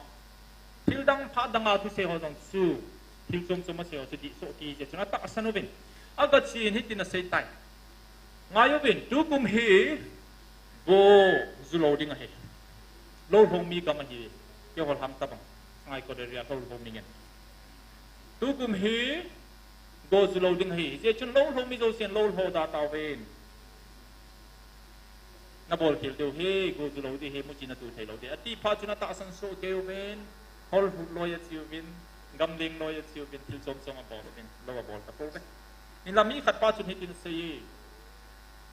Thil dang phat dang a thusei ho jong chu, thil chom chom asei ho chu dihsoh kiti chu na tahsan uvin. Agachi in hitin asei tai. Ngai uvin, tukum hi go ju lou ding ahi. Lou lhou mi gam ahi. Keiho lang tabang. Sangaikot area lou lhou mi ngen. Tukum hi go ju lou ding ahi. Hijeh chun lou lhou mi jousen lou lhou da tauvin. Nabol khel diu hi, go ju lou ding hi, muchi natu thei lou ding. Ati phat chun atahsan soh kei uvin, hol loi achi uvin, gamleng loi achi uvin, thil chom chom abol uvin, lou abol tapouve. Hinla mi khat pa chun hitin asei e.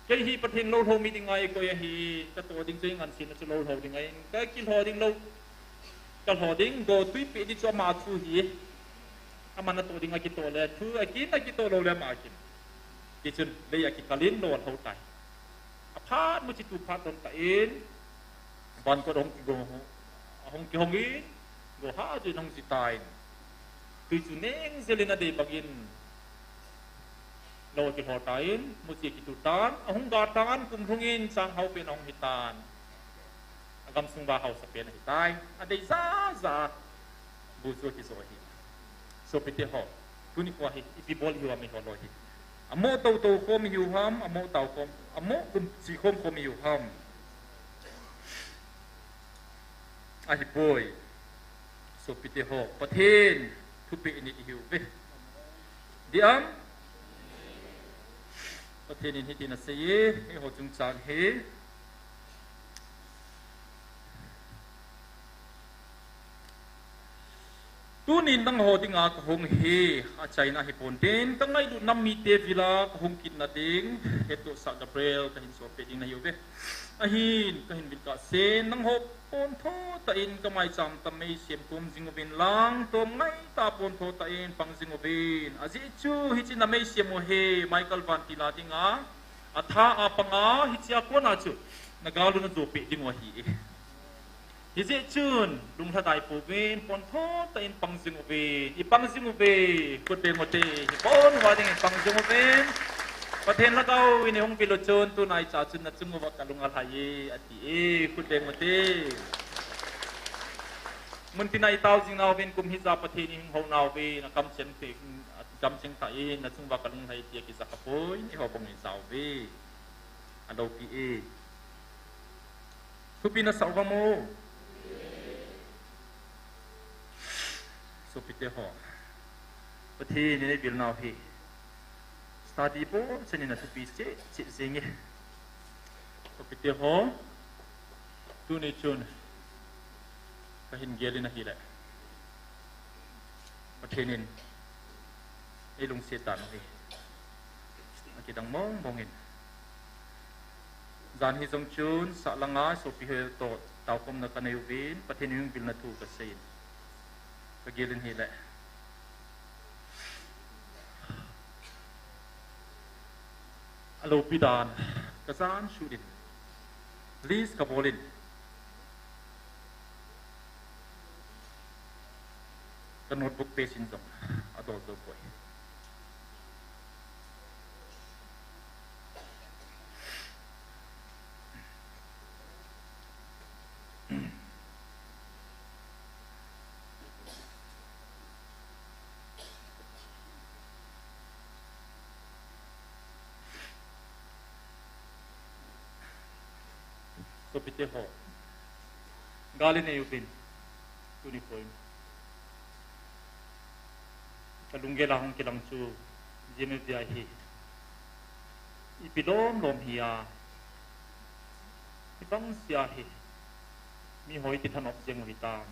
Kei hi Pathen lou lhou mi ding ngai koi ahi, katoh ding chu ngan sin a chu lou lhou ding ahi, kakilhou ding lou. Kalhou ding, go tui peh ding chu ama thu hi. Ama natoh ding akitoh le, thu akin akitoh lou le ama akin. Tichun, lei akikal in lou alhou tai. Aphat muchi tu phat don tan, van kot ahung kigo, ahung kihong in, go ha chu in ahung ji tan. Tui chu neng jel in adei bang in, lou akilhou tan, muchi akitu tan, ahung ga tan, kum lhung in, chang hao pen ahung hi tan. Agamsung uva haosa pen ahi tai. Adei ja ja. Bu chu akijo ahi. Sopite ho. Tuni khoa hi, ipi bol hiu ham eiho loi hi. Amo tou tou khom hiu ham, amo tau khom, amo kum chi khom khom hiu ham. Ahipoi. Sopite ho. Pathen thupeh in ihiuve. Diam? Pathen in hitin asei e, eiho chungchang hi. Tunin nangho dinga kahung hi, achaina hiponte, kangailutna mite vila kahung kitna ding, hettohsah Gabriel kahin sopeh ding nahiuve. Ahin, kahin vil kahsen, nangho pontho tah in kamaicham tam meisem kom jing uvin lang, tom ngaitah pontho tah in pang jing uvin. Ajeh chu, hiche na meisem u hi, Michael Vantil a dinga, atha a panga, hichea kona chu, nagal u najopeh ding u ahi e. Hijeh chun, lunglhadai pouvin, pontho tah in pang jing uvin, ipang jing uve, khut beng ute, hipon uva ding ipang jing uvin. Pathen lhagao in eihung vil u chun, tunaicha chun nachung uva kalung alhai e, ati e, khut beng ute. Muntina itao jing nauvin, kum hijat Pathen in eihung hou nauvin, akamcheng te, akamcheng tah in, nachung uva kalung alhai e, tia kija kapoi, eiho bang in jao uve. Aloupi e. Thupi nasah uvam o. Sopite ho, Pathen in eibilnau hi study bol chan in athupi cheh cheh jenge. Sopite ho, tuni chun kahin gel in ahile, Pathen in eilungset dan u hi akidang mong mong in. Jan hi jong chun sahlang a sopi ho toh taokhomna kanei uvin, Pathen in eibilna thu kasei in kagel in ahile, alopi dan kajan sut in, list kabol in, ka notebook page in jong adol jou poi. Sopite ho, gal inei uvin, tuni poi. Kalunggel a hung kilang chu, G M F D I hi ipi lom lom hia, ibang sea hi miho iti thanop jeng u hitam,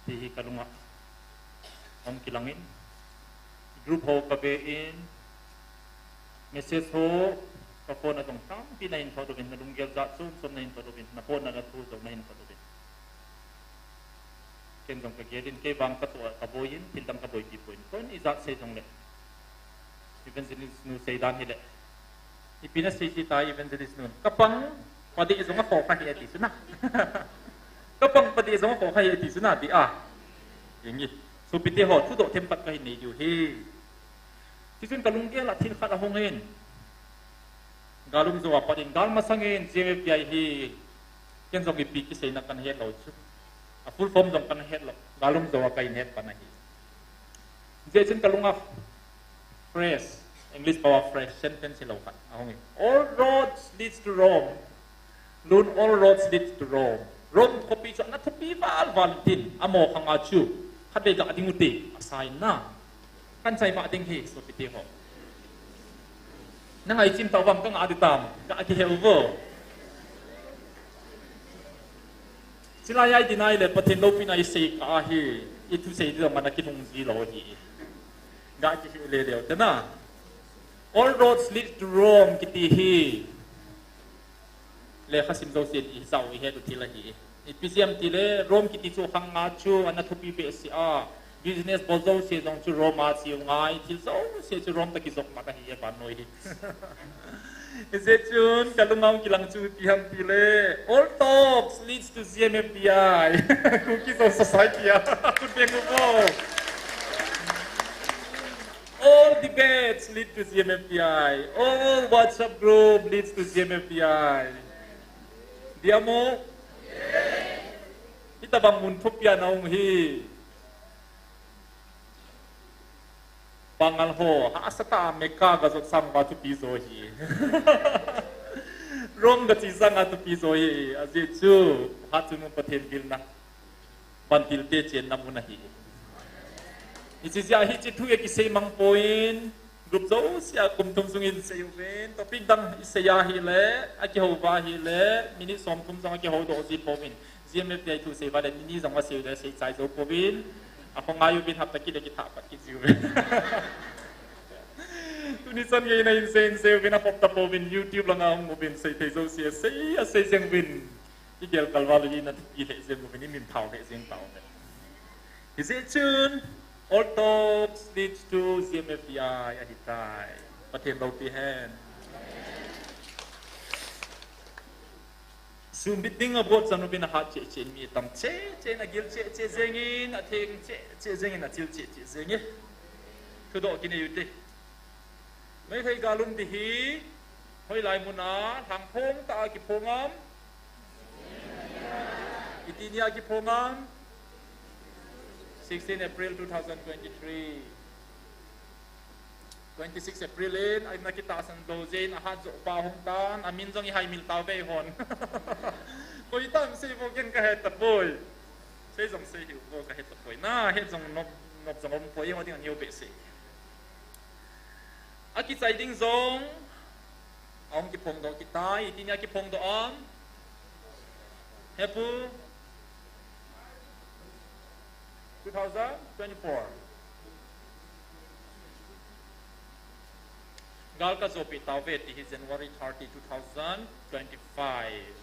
ti hi kalunga hung kilang in, group ho kave in, message ho, ka phone a jong tampi nahin thot uvin, nalunggel jat chom chom nahin thot uvin, naphone a nathu jong nahin thot uvin. Ken jong kagel in, kei vang katoh a kaboi in, thil dang kaboipi poi. Koin ijat sei jongle, Evangelist nu seidan hile, ipi nasei ji tai Evangelist nun? Kapang padeh jong akhoh kha hi ati chu na. Kapang padeh jong akhoh kha hi ati chu na, ti a. Inge. Sopite ho, thudoh themkhat kahin nei diu ahi. Tichun kalunggel a thil khat ahung in, gal um jou a pat in, gal masang in G M F D I hi, ken jong ipi kiseina kana het lou chu. A full form jong kana het lou. Gal um jou a kahin het pan ahi. Hijeh chun kalunga phrase, English pao a phrase, sentence hilou khat ahung in, "All roads leads to Rome." Lun, all roads lead to Rome. Rome khopi chu ana thupi val val tin, amaho khang a chu khatvei ga ding ute, asa in na. Kan chai va ding ahi, sopite ho. Nang a ichim tauvam kanga di tam, ga kihe uvo. Chilai a idin ahile, Pathen loupina isei kha hi, ithusei di mana kinung ji lou hi. Ga kihe le leu te na. All roads lead to Rome kiti hi. Lekha sim jouse in ijao ihet u thil ahi. Ipi jeh ham tile, Rome kiti chu khang a chu ana thupi behseh a. Business bol jouse jong chu Rome a cheu ngai, thil jouse chu Rome toh kijop mat ahi e vannoi hi. Hijeh chun kalung a hung kilang chu ipi ham tile, all talks leads to G M F D I. Kuki Zo Society a. Khut beng uvo. All debates lead to G M F D I. All WhatsApp group leads to G M F D I. Diamo? Hitabang mun thupi a naum hi. Pangal ho, hahsatah a Mecca gajot sang uva thupi jo hi. Rome gache sanga thupi jo hi. Ajeh chu, hatchungnung Pathen bilna. Vantil te chenna mun ahi. Hiche jeh a hiche thu hi kisei mang poi, group jouse a kum thum sung in sei uvin, topic dang isei ahile, akihou uva ahile, minute som thum jong akihou doh ji pouvin. G M F D I thu sei uva le, minute jong asei le, sei chai jou pouvin. Akhongai uvin, hapta kit le kithah pat kit ji uvin. Tuni chan gei in asei in sei uvin, akhop ta pouvin, YouTube langa hung uvin, sei thei jouse, sei, asei jeng uvin. Igel kal val u hi nathupi lheh jeng uvin, imin thao lheh jeng tauve. Hijeh chun, all talks leads to G M F D I ahitai. Pathen loupi hen. Sumbit ding abol chan uvin ahat cheh cheh in mi atam cheh cheh in agil cheh cheh jengin, atheng cheh cheh jengin, achil cheh cheh jengin. Thudoh kinei ute. Meitei gal um di hi, hoilai mun a, lhangphong tah a kiphong am? Iti ni a kiphong am? Sixteen April two thousand twenty-three. Twenty six April in, a in a kitahsan lou jeh in, ahat jo pa hung tan, amin jong i haimil tauve hon. Koi tam sei vo ken ka he tapoi. Sei jong sei hiu vo ka he tapoi. Na, he jong nop, nop jong um poi, ho ding a neo behseh. A kichai ding jong, ahung kiphongdoh kit tai, iti nia kiphongdoh am? He pu? Two thousand twenty-four. Gal ka jopi tauve ti hi January thirty, two thousand twenty-five.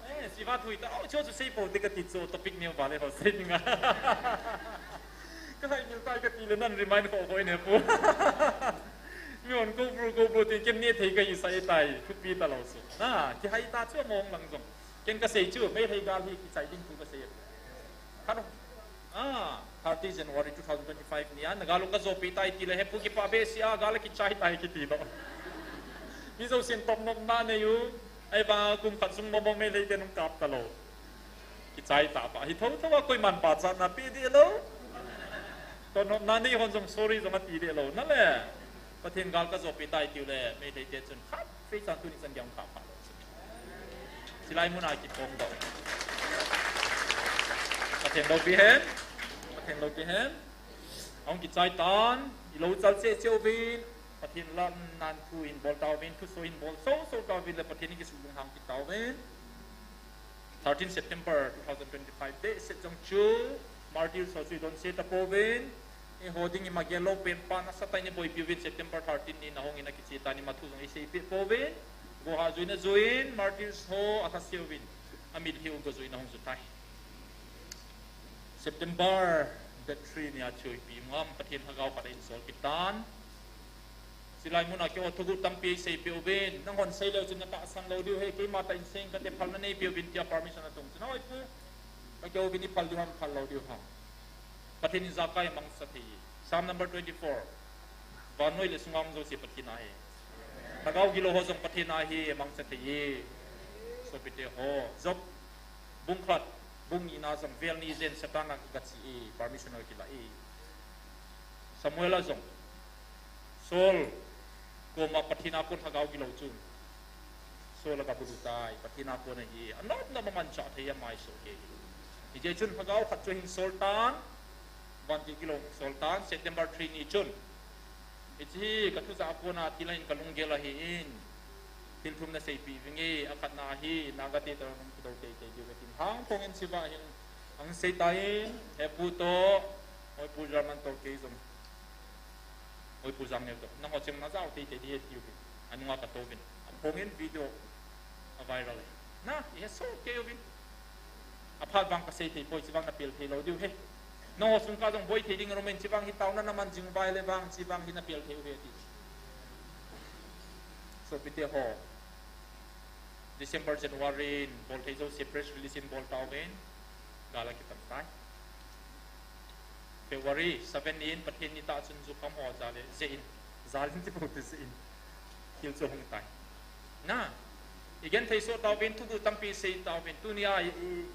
Eh, siva thui ta, oh, chu chu sei po te ka ti chu topic neo vale ho sei dinga. Ka haimil tai ka ti le nan remind ko ko ne pu. Mi hon ko bru ko bru tin ken ne thei ka i sai tai, thupi ta lo su. Na, kihai ta chu mong lang jong. Ken ka sei chu, Meitei gal hi kichai ding thu ka sei. Khat, ah, thirty January two thousand twenty-five nia, na gal u ka jopi tai ti le, he pu kipa behseh a, gal a kichai tai kiti lo. Mi jousen totnopna nei u, ahivang kum khat sung mong mong Meitei ten hung kap ta lo. Kichai ta pa, hi tho tho a koiman pachatna pe deh lo. Totnopna nei hon jong sorry jong ati deh lo, na le. Pathen gal ka jopi tai tiu le, Meitei te chun khat, fei chan tuni chan diang kha pha lo. Chilai muna kiphongdoh. Pathen loupi hen. Pathen loupi hen. Ahung kichai tan, i lo chal cheh cheh uvin. Pathen lam nan thu hin bol tauvin, thuso hin bol so so tauvin le Pathen in kisulunghang kit tauvin. Thirteen September two thousand twenty-five date set jong chu, Martyrs ho chu i donse tapouvin. Eiho ding i magel lou pen pa nasatah in i boipi uvin September thirteen ni na hung in a kiche tan i mathu jong i seipeh pouvin. Go ha juin a juin, Martyrs ho a lhase uvin. A mit hi u go juin a hung ju tai. September date three ni a chu ipi ngam Pathen lhagao khat a in sol kit tan. Chilai muna keiho thuguh tampi seipeh uvin, nanghon sei leu chun na tahsan lou diu ahi, keima tah in sei inge kate phalna neipeh uvin tia permission atung chun, oi pu, ka keiho uvin i phal diu ham, phal lou diu ham. Pathen in ijakai amangcha thei. Psalm number twenty-four. Vannoi le sunga um jouse Pathen ahi. Lhagao gilou ho jong Pathen ahi, amangcha thei. Sopite ho, Job bung khat, bung ni na jong vel ni jen Satan a kiga che e, permission a kila e. Samuel a jong Saul koma Pathen a kon lhagao gilou chun Saul aga bulu tai, Pathen a kon ahi, anop nop a manchah thei a maiso hi. Hijeh chun lhagao khat chu ahin sol tan, vantil gilou sol tan, September three ni chun. Hiche hi ka thujah a kona thil ahin ka lunggel ahin, thil thum na seipeh vinge, akhatna hi, Naga te toh hung kidou teitei diu katin. Hang phong in chiva hin, ahung sei tan, he pu toh, oi pu German toh kei jong. Oi pu Jangneo toh, nangho cheng na jao teitei ding ahi tiu vin. Anunga ka tou vin. Aphong in video a viral e. Na, i he soh kei uvin. Aphat vang ka sei thei poi, chivang na pel thei lou diu ahi. Nangho sung ka jong boi thei ding romen chivang hi taona na man jing vai le vang chivang hi na pel thei u ahi ti. Sopite ho. December, January in bol thei jouse press release in bol tauvin. Gal a kipan tai. February seven in Pathen ni tah chun jukham ho jal in, jeh in, jal in ti bou ti jeh in. Thil chu hung tai. Na, i genthei soh tauvin, thuguh tampi sei tauvin, tunia i, i,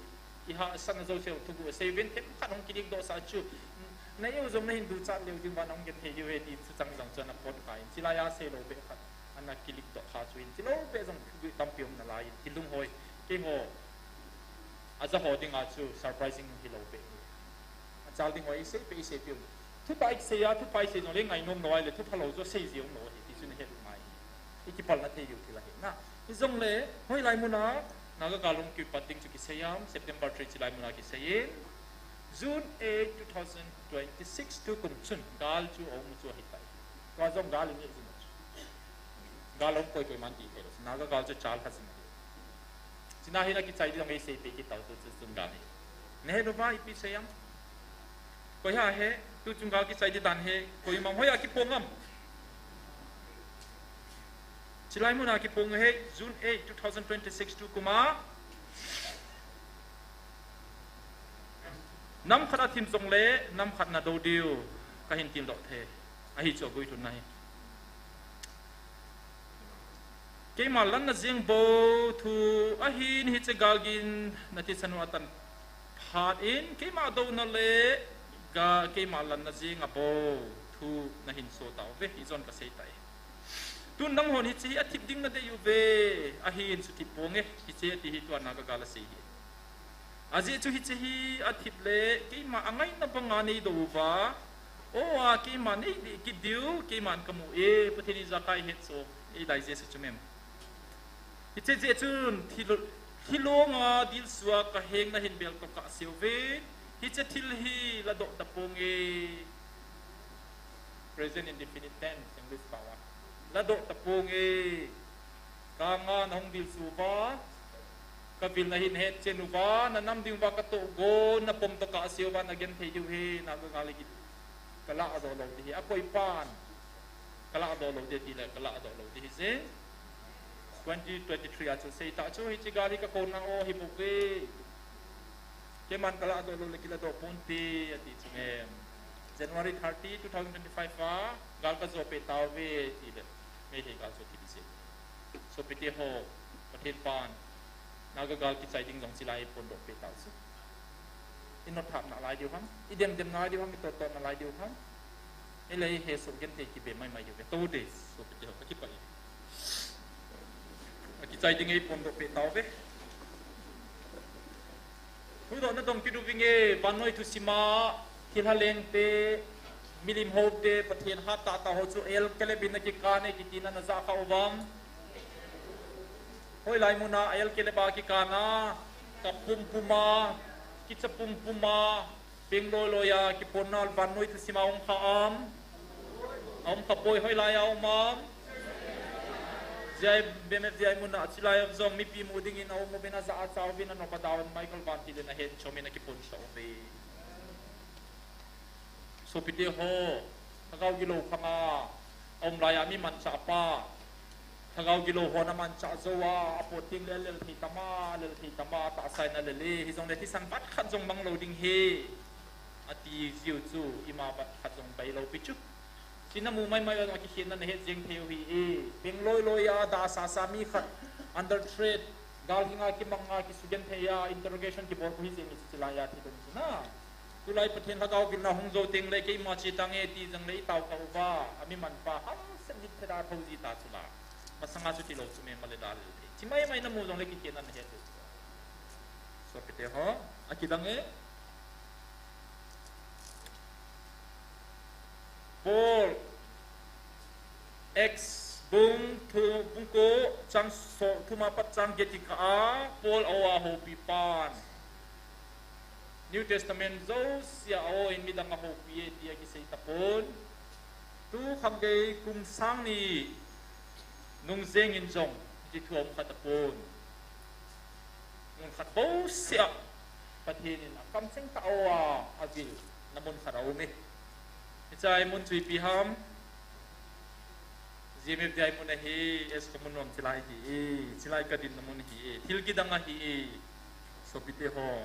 i hahsatna jouse thuguh sei uvin, themkhat hung kilikdoh sah chu, na eu jong na hin duchat leu ding vang hung genthei diu ahi ti chu chang jong chu ana phot kha in, chilai a sei lou beh khat, ana kilikdoh kha chu in, tilou beh jong thuguh tampi um nalai in, kilunghoi, keiho, aja ho dinga chu surprising hilou beh. Achal ding ho i seipeh, i seipeh u. Thupha i sei a, thupha i sei jongle ngainom lou ahile, thupha lou chu sei jeng lou ahi, ti chu na het u ngai. I kipalna thei diu thil ahi na. Hijongle, hoilai muna, Naga gal hung kipat ding chu kisei am, September three chilai muna kisei in. June eight, two thousand twenty-six tukum chun, gal chu aum chu ahi tai. Tua jong gal i neh jing u chu. Gal aum koi koi man ti thei lou. Naga gal chu chal kha jing ahi. Chuna hin akichai ding jong ei seipeh kit tau tu chu chunggal hi. Na het uva ipi sei am? Koi ha he, tu chunggal kichai ding dan hi, koima hoi a kiphong am? Chilai muna kiphong ahi, June eight, two thousand twenty-six tukum a. Nam khat athim jongle, nam khat na do diu, kahin tildoh thei. Ahi chu aguilhunna hi. Keima lanna jeng bou thu ahin hiche galgin na thisan u atan phat in, keima douna le Ka keima lanna jing a bou thu na hin so tauve, hichun ka sei tai. Tun nanghon hiche hi athip ding nadei uve, ahin suthip ponge, hiche ati hi tua Naga gal a sei hi. Ajeh chu hiche hi athip le, keima angaina banga nei dou uva, o a keima nei dei kit diu, keiman ka mu e, Pathen in ijakai het so, eidai Jesu chu mem. Hiche jeh chun thil, thilong a dilsua ka heng na hin bel to kah seuve. Hiche thil hi ladoh taponge. Present indefinite tense, English pao a. Ladoh taponge. Kanga na hung dilsu uva, ka vil na hin hetchen uva, na nam ding uva ka tohgon, na pom to kah seuva, na genthei diu hi, Naga gal a kiti. Ka ladoh lou ding hi, akoi pan. Ka ladoh lou ding ti le, ka ladoh lou ding hi jeh. Twenty twenty-three a chu sei ta chu, hiche gal hi ka kona o hi bou ve. Keiman ka ladoh lou le kiladoh ponte, ati chu mem. January thirty, two thousand twenty-five a, gal ka jo peh tauve, ti le. Meitei gal jo kiti sei. Sopite ho, Pathen pan, Naga gal kichai ding jong chilai phondoh peh tau chu. I notthap nalai diu ham, i demdem nalai diu ham, i totto nalai diu ham. Eile hesoh genthei kibe maimai diu ve. Tou dei, sopite ho, akipah e. Akichai ding ei phondoh peh tauve. Thudoh nadong kit uvinge, vannoi thusim a, thilha lengte, milim houte, Pathen hat tahtah ho chu el kelep in akikan e kitina najah kha uvam. Hoilai mun a el kelep a kikan a, kap pumpum a, kicha pumpum a, peng loiloi a, kiponna vannoi thusim a um kha am. A um kha poi, hoilai a um am. J I, B M F J I mun a, chilai a jong mipi mu dingin a um uvin, ajah a achauvin, anop a dauvin, Michael Vantil in ahet chomin akipon sa uve. Sopite ho, lhagao gilou khang a, a um lai a mi manchah pa. Lhagao gilou hon amanchah jou a, apot teng le alel thei tam a, alel thei tam a, atahsa in alel e, hijongle thisan vat khat jong mang lou ding ahi, ati jiu chu, ima vat khat jong bai lou pi chu. Hiche namu maimai uva jong akikhenna nahet jeng thei u ahi e. Peng loiloi a, dahsasa mi khat, under threat, gal hinga kimang a, kisugenthei a, interrogation kibol u ahi jeng e hiche lai a thil um chu na. Tulai Pathen lhagao vilna hung jou teng le keima che tange ti jongle i tao kha uva, a mi manpa hamset dit theda thou ji ta chu la. Masanga chu tilou chu mem a le da le. Hiche maimai namu jongle kikhenna nahet u. Sopite ho, akidang e. Paul, Acts bung thu, bung ko chang so, thum apat chang get kikah a, Paul a-o a houpi pan. New Testament jouse a a-o in midang ahoupi e ti akisei tapon. Tu khang gei kum sang ni nung jeng in jong hiche thu aum kha tapon. Mun khat bouseh a Pathen in akamcheng tah a o a, avilna mun khat aum e. Hiche a mun chu ipi ham? G M F D I mun ahi, S ko mun nom chilai ahi e, chilai ka dinna mun ahi e, thil kidang ahi e, sopite ho.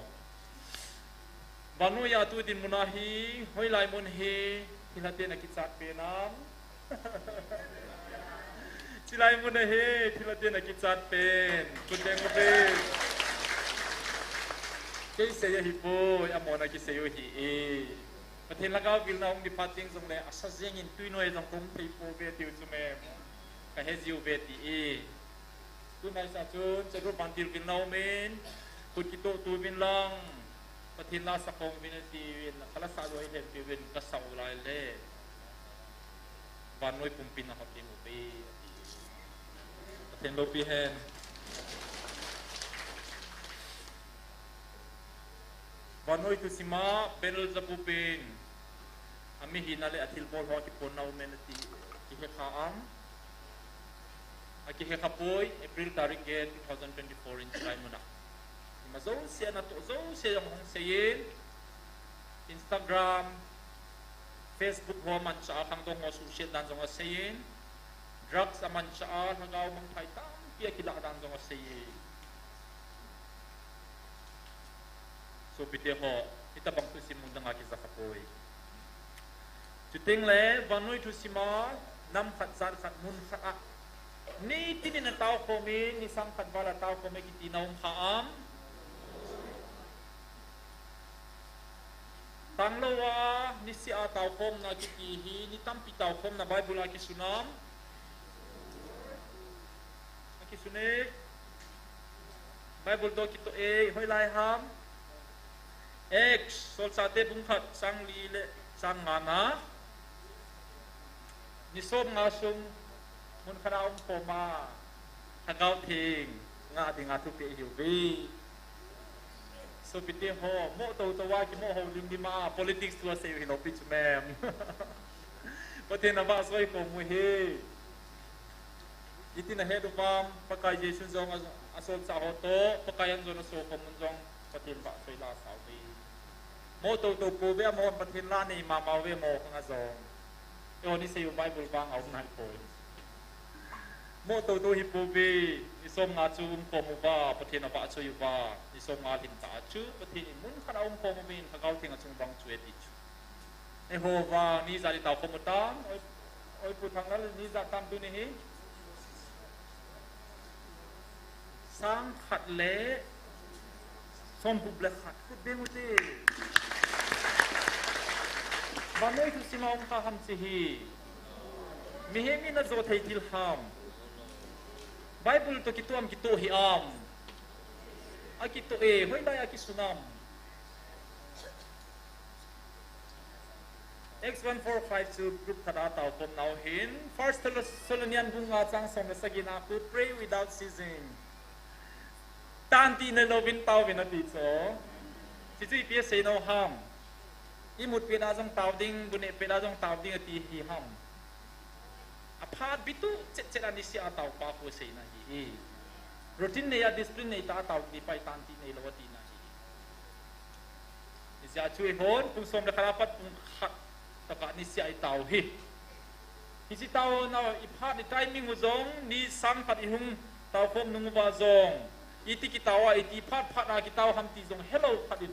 Vannoi a tu dinmun a hi, hoilai mun hi, thilha ten akichat pen am? Chilai mun ahi, thilha ten akichat pen. Kut deng uve. Kei sei ahi poi, amahon akisei u ahi e. Pathen lhagao vilna hung di phat teng jongle, asa jeng in tui noi jong kahung thei pouve tiu chu mem. Kahe jiu ve ti e. Tunai sa chun, Chadru Vantil vilna um in, khut kitoh tuvin lang, Pathen la sa khom uvin ati uvin, khala sa lou ahi lheh pi uvin, kasa u lai le. Vannoi pumpi in ahot teng uve, ati. Pathen loupi hen. Vannoi thusim a Beelzebub in, amihina le athilbol ho akiponna um e nati, kihe kha am? Akihe kha poi, April tarik get, two thousand twenty-four in chilai mun a. Ima jouse a natoh jouse jong hung sei in, Instagram, Facebook ho amanchah a khangdong ho suhset dan jong asei in, drugs amanchah a lhagao mangthai tampi akilah dan jong asei in. Sopite ho, hitabang thusim mun dang a kija kha poi. Chuteng le, vannoi thusim a, nam khat jat khat mun khat a, nitin in atao khom in, ni sang khat val atao khom e kiti na um kha am? Tang lou a, Niseh a taokhomna kiti hi, ni tampi taokhomna Bible a kisun am? Akisun e. Bible toh kitoh e, hoilai ham? Acts, Solchahte bung khat chang li le chang nga na. Ni som nga sung mun khat a umkhom a, Lhagao Theng ngah dinga thupeh ahiuve. Sopite ho, mo toto a kimo ho lim lim a, politics thu asei u hilou pi chu mem. Pathen avahchoi khom u hi. Iti nahet u vem, Pakai Jesu jong a, asolchah ho toh, Pakai an jong asokhom un jong, Pathen vahchoi la asauve. Mo toto pouve, amahon Pathen la nei mama uve, mo khang a jong. Eiho ni sei u Bible vang a um nai poi. Mo toto hi pouve, ni som nga chu umkhom uva, Pathen avahchoi uva, ni som nga lim tah a chu, Pathen in mun khat a umkhom uvin, Lhagao Theng achung vang chu e ti chu. Eiho vang, ni ijat i taokhom u tam, oi, oi Pu Thanglal, ni ijat tam tuni hi. Sang khat le som gup le khat, khut beng u te. Vannoi thusim a um kha ham hiche hi. Mihem in ajo thei thil ham. Bible toh kitoh am kitoh hih am? Akitoh e, hoilai a kisun am? Acts one four five chu group khat a taokhomnau hin, First Thessalonians bung nga chang som le sagi na khu, pray without ceasing. Tantih neilouvin taovin ati chu. Hichu ipi asei nau ham? Imut pet a jong tao ding, bu neh pet a jong tao ding ati hi ham? Aphat bit u chet chet a niseh a taopa khu aseina ahi. Routine nei a, discipline nei tah a tao ding pai, tantih neilou atina ahi. Hijeh a chu eihon pung som le khat a pat pung khat tokah niseh a itao hi. Hiche taona iphat ni timing u jong, ni sang khat ihung taokhom nung uva jong, iti kitao a, iti phat phat a kitao ham ti jong helou khat in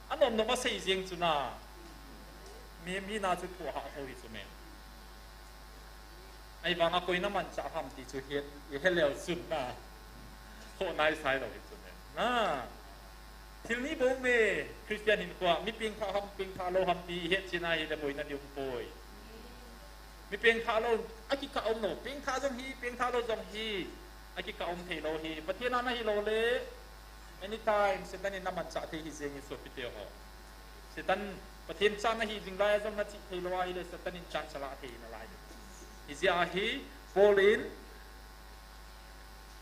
anom nom asei jeng chu na. Mihem hina chu thohhah tho hi chu mem. Ahivanga koi na manchah ham ti chu ihet, ihet leu chun na, thoh nai sai lou hi chu mem. Na. Thil ni bou me, Christian hinkhoa, mi pengthah ham, pengthah lou ham ti ihet chin ahile boina ding um poi. Mi pengthah lou, akikah um lou, pengthah jong hi, pengthah lou jong hi, akikah um thei lou hi. Pathen a nahi lou le, anytime Satan in na manchah thei hi jeng hi sopite ho. Satan, Pathen cha nahi jing lai a jong na chih thei lou ahile, Satan in chance ala thei nalai. Hijeh a hi, Paul in,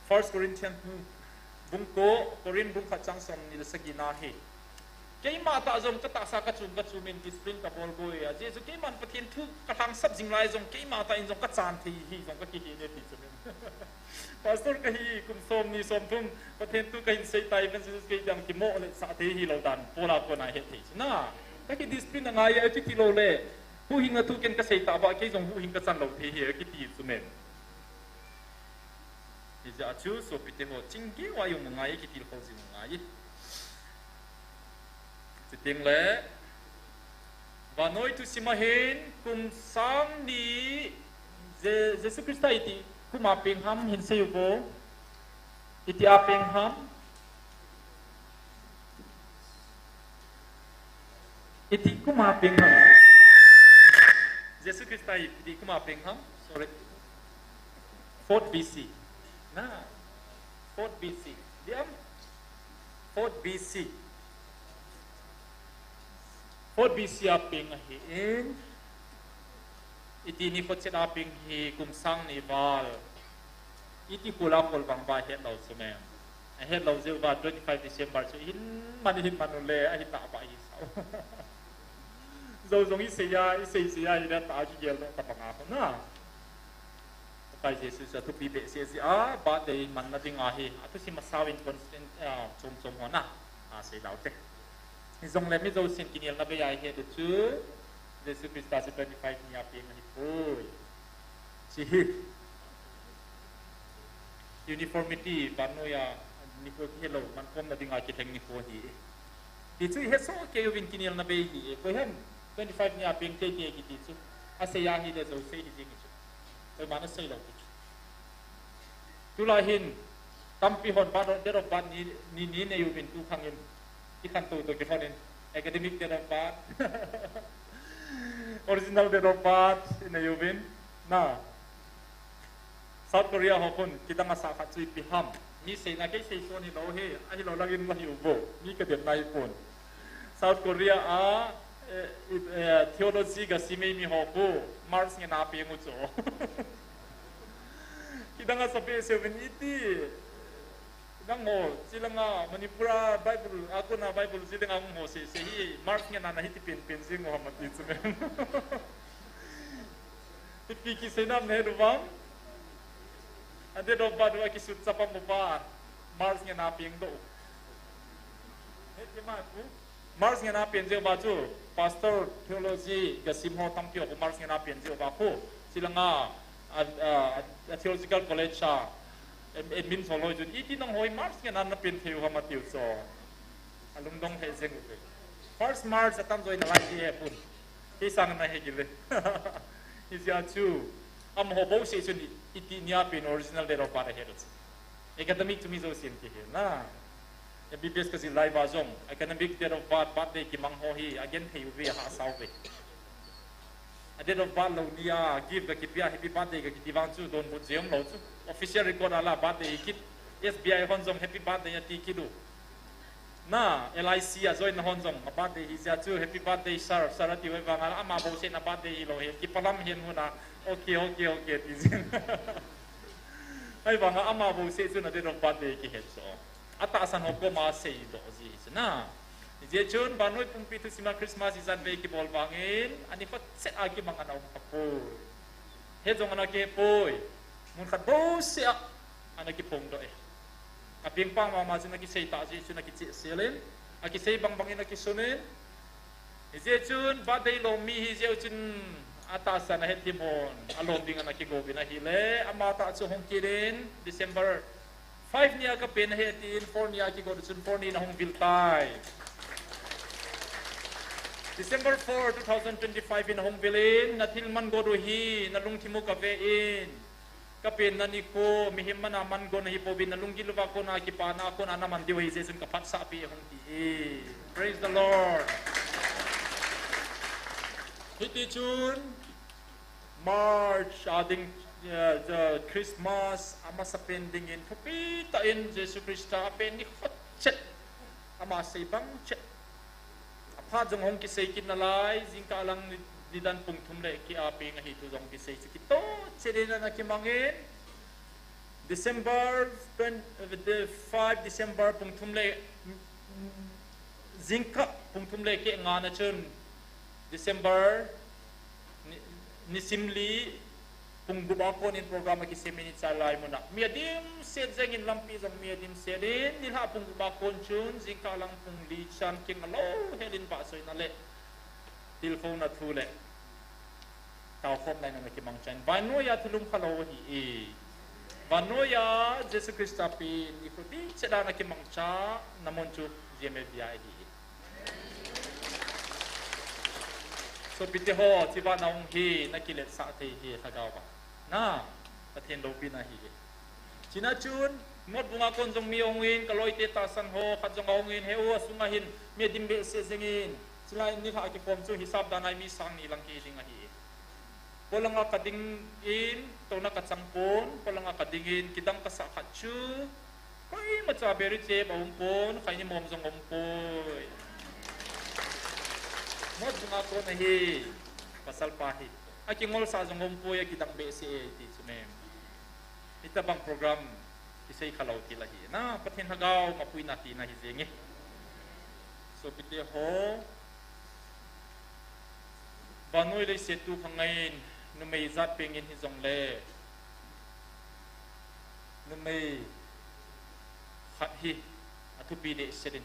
First Corinthians bung, bung ko, Corinth bung khat chang som ni le sagi na hi. Keima tah jong ka tahsa ka chum, ka chum in discipline ka bol boi a. Ajeh chu keiman Pathen thu ka lhangsap jing lai jong, keima tah in jong ka chan thei hi jong ka kihe e ti chu mem. Pastor kahi kum som ni som thum, Pathen thu kahin sei tai, evangelist kei dang kimo le sah thei hilou dan, Paul a kona het thei chu na. Ka ki discipline angai e, kiti lou le. Huhhingna thu ken ka sei tah ba, kei jong huhhing ka chan lou thei hi, kiti chu mem. Hijeh a chu sopite ho, chingkeu a i um u ngai, kitilkhou jing u ngai. Chuteng le, vannoi thusim a hin, kum sang ni, Je-, Jesu Christa iti kum a peng ham hin sei uvo. Iti a peng ham? Iti kum a peng ham? Jesu Christa iti kum a peng ham? Sorry. Fourth B C. Na. Fourth B C. Diam? Fourth B C. Fourth B C a peng ahin. Iti nikho chet a peng hi kum sang ni val. Iti khol a khol vang ba hetlou chu mem. Ahetlou jeh uva twenty-five December chu hin man hin man u le ahi tah ba hi sao. Jou jong i sei a, i sei sei a, i le tah a kigel doh ta bang a khu na. Pakai Jesu chu athupi behseh jeh a, birthday manna ding ahi, athusim asao in constant, ah, chom chom ho na, ah, sei lau te. Hijongle mi jousen kinelna bei a ihet u chu, Jesu Christa chu twenty-five ni a peng ahi poi. Hiche hi. Uniformity, vannoi a, nikho kihelou, mankhomna dinga kilheng nikho ahi. Ti chu ihet soh kei uvin kinelna bei ahi, koi ham, twenty-five ni a peng thei te kiti chu. Asei ahile jouse hi jing chu. Koiman asei lou ti chu. Tulai hin, tampi hon birth, date of birth ni, ni, ni nei uvin tu khang in, i khantou toh kihon in, academic date of birth, Original date of birth inei uvin. Na. South Korea ho khun kidang asah khat chu ipi ham. Mi seina kei sei son hilou hi, ahilou langin la hi uvo. Mi kadem nai pon. South Korea a, eh, eh, theology gasim mi ho khu March ngen a peng u chu. Kidang asa behseh uvin iti. Nangho, chilanga Manipur a Bible, a kona Bible chilanga hung ho sese hi, March ngen a nahi ti penpen jing u ham ati chu mem. Ipi kisei nam nahe uvem? A date of birth u akisut chapang uva, March ngen a peng doh. Heti ma pu. March ngen a peng jeh uva chu, pastor theology gasim ho tampi ho March ngen a peng jeh uva khu. Chilanga, a, a, a theological college a, em, admin ho loi chun, iti nangho hi March ngen a napeng thei u ham atiu chu. Alungdong lheh jeng uve. First March atam joi nalai ti he pun. Kei sanga nahe gile. Hijeh chun, amaho bouseh chun i, iti nia peng original date of birth ahe lou chu. Academic chu mi jousen kihe na. M B B S kajil lai uva jong, academic date of birth, birthday kimang ho hi, agenthei uve, ahahsa uve. A date of birth lou nia, gift kakipia, happy birthday kakiti vang chu, donbut jeng lou chu. Official record a la birthday hi kit, S B I hon jong happy birthday ati kit u. Na, L I C a join na hon jong, a birthday hijeh chun, happy birthday, sir, sir, ati uve vang a, ama bouseh na birthday hilou hi, kipalam hen huna, okay, okay, okay, ti jing. Ahivang a, ama bouseh chun a date of birthday kihe chu. Atahsan ho koma seidoh ji chu na. Hijeh chun, vannoi pumpi thusim a Christmas ijat vei kibol vangin, ani khat chet a kimang ana um kha poi. He jong ana kihe poi. Mun khat bouseh a, ana kiphongdoh e. Apeng pang mama chun akisei tah jeh chun akicheh sel in, akisei bangbang in akisun in. Hijeh chun birthday lom mi hijeh chun atahsan ahethem hon alom ding ana kigo uvin ahile, ama tah chu hung kit in December five nia kapen ahi tin four nia kigo chun four ni in ahung vil tai. December four, two thousand twenty-five in ahung vil in, nathil man got u hi nalungthim u kave in. Kapenna nikho, mihem mana man got nahi pouvin, nalunggil uva kona kipana a kona naman diu ahi jeh chun kaphatsah pi e hung ti e. Praise the Lord. Hiti chun, March a ding, eh, the Christmas, amasapen dingin, thupi tah in Jesu Christa apen nikho chet, ama sei bang chet. Aphat jong hung kisei kit nalai, jingkah lang ni, nidan pung thum le keh a peng ahi thu jong kisei chu kitoh chet in ana kimang in. December twenty, eh, the five December pung thum le, mm, jingkah pung thum le keh nga na chun December ni, nisim li pung gup a kon in program akisem in hiche lai mun a. Mi adimset jeng in lampi jong mi adimset in, nilhah pung gup a kon chun, jingkah lang pung li chan king alou hel in vahchoina le tilkhouna thu le taokhomna in ana kimang chan. Vannoi a thulhung khalou ahi e. Vannoi a Jesu Christa pen nikho ding chet a ana kimang cha, namun chu G M F V I ahi e. Sopite ho, chiva na hung hi, na kiletsah thei hi, lhagao va. Na, Pathen loupina ahi. China chun, Motbung a kon jong mi ahung in, kaloite tahsan ho, khat jong ahung in, he u asunga hin, mi adim behseh jeng in. Chulai nilhah kikhom chu, hisap dan a mi sang ni lang kiding ahi. Polang a kading in, touna kachang pon, polang a kading in, kidang kasah khat chu, Koima cha beri che ba um pon, khaini mom jong um poi. Motbung a kon ahi, pasal pa hi. Akingolsah jong um poi, akidang behseh e, ti chu mem. Hitabang program, kisei khalou til ahi. Na, Pathen lhagao, mapuina tina hi jeng e. Sopite ho, vannoi leiset tu khangai in, numei jat peng in hijongle. Numei khat hi athupi dehset in,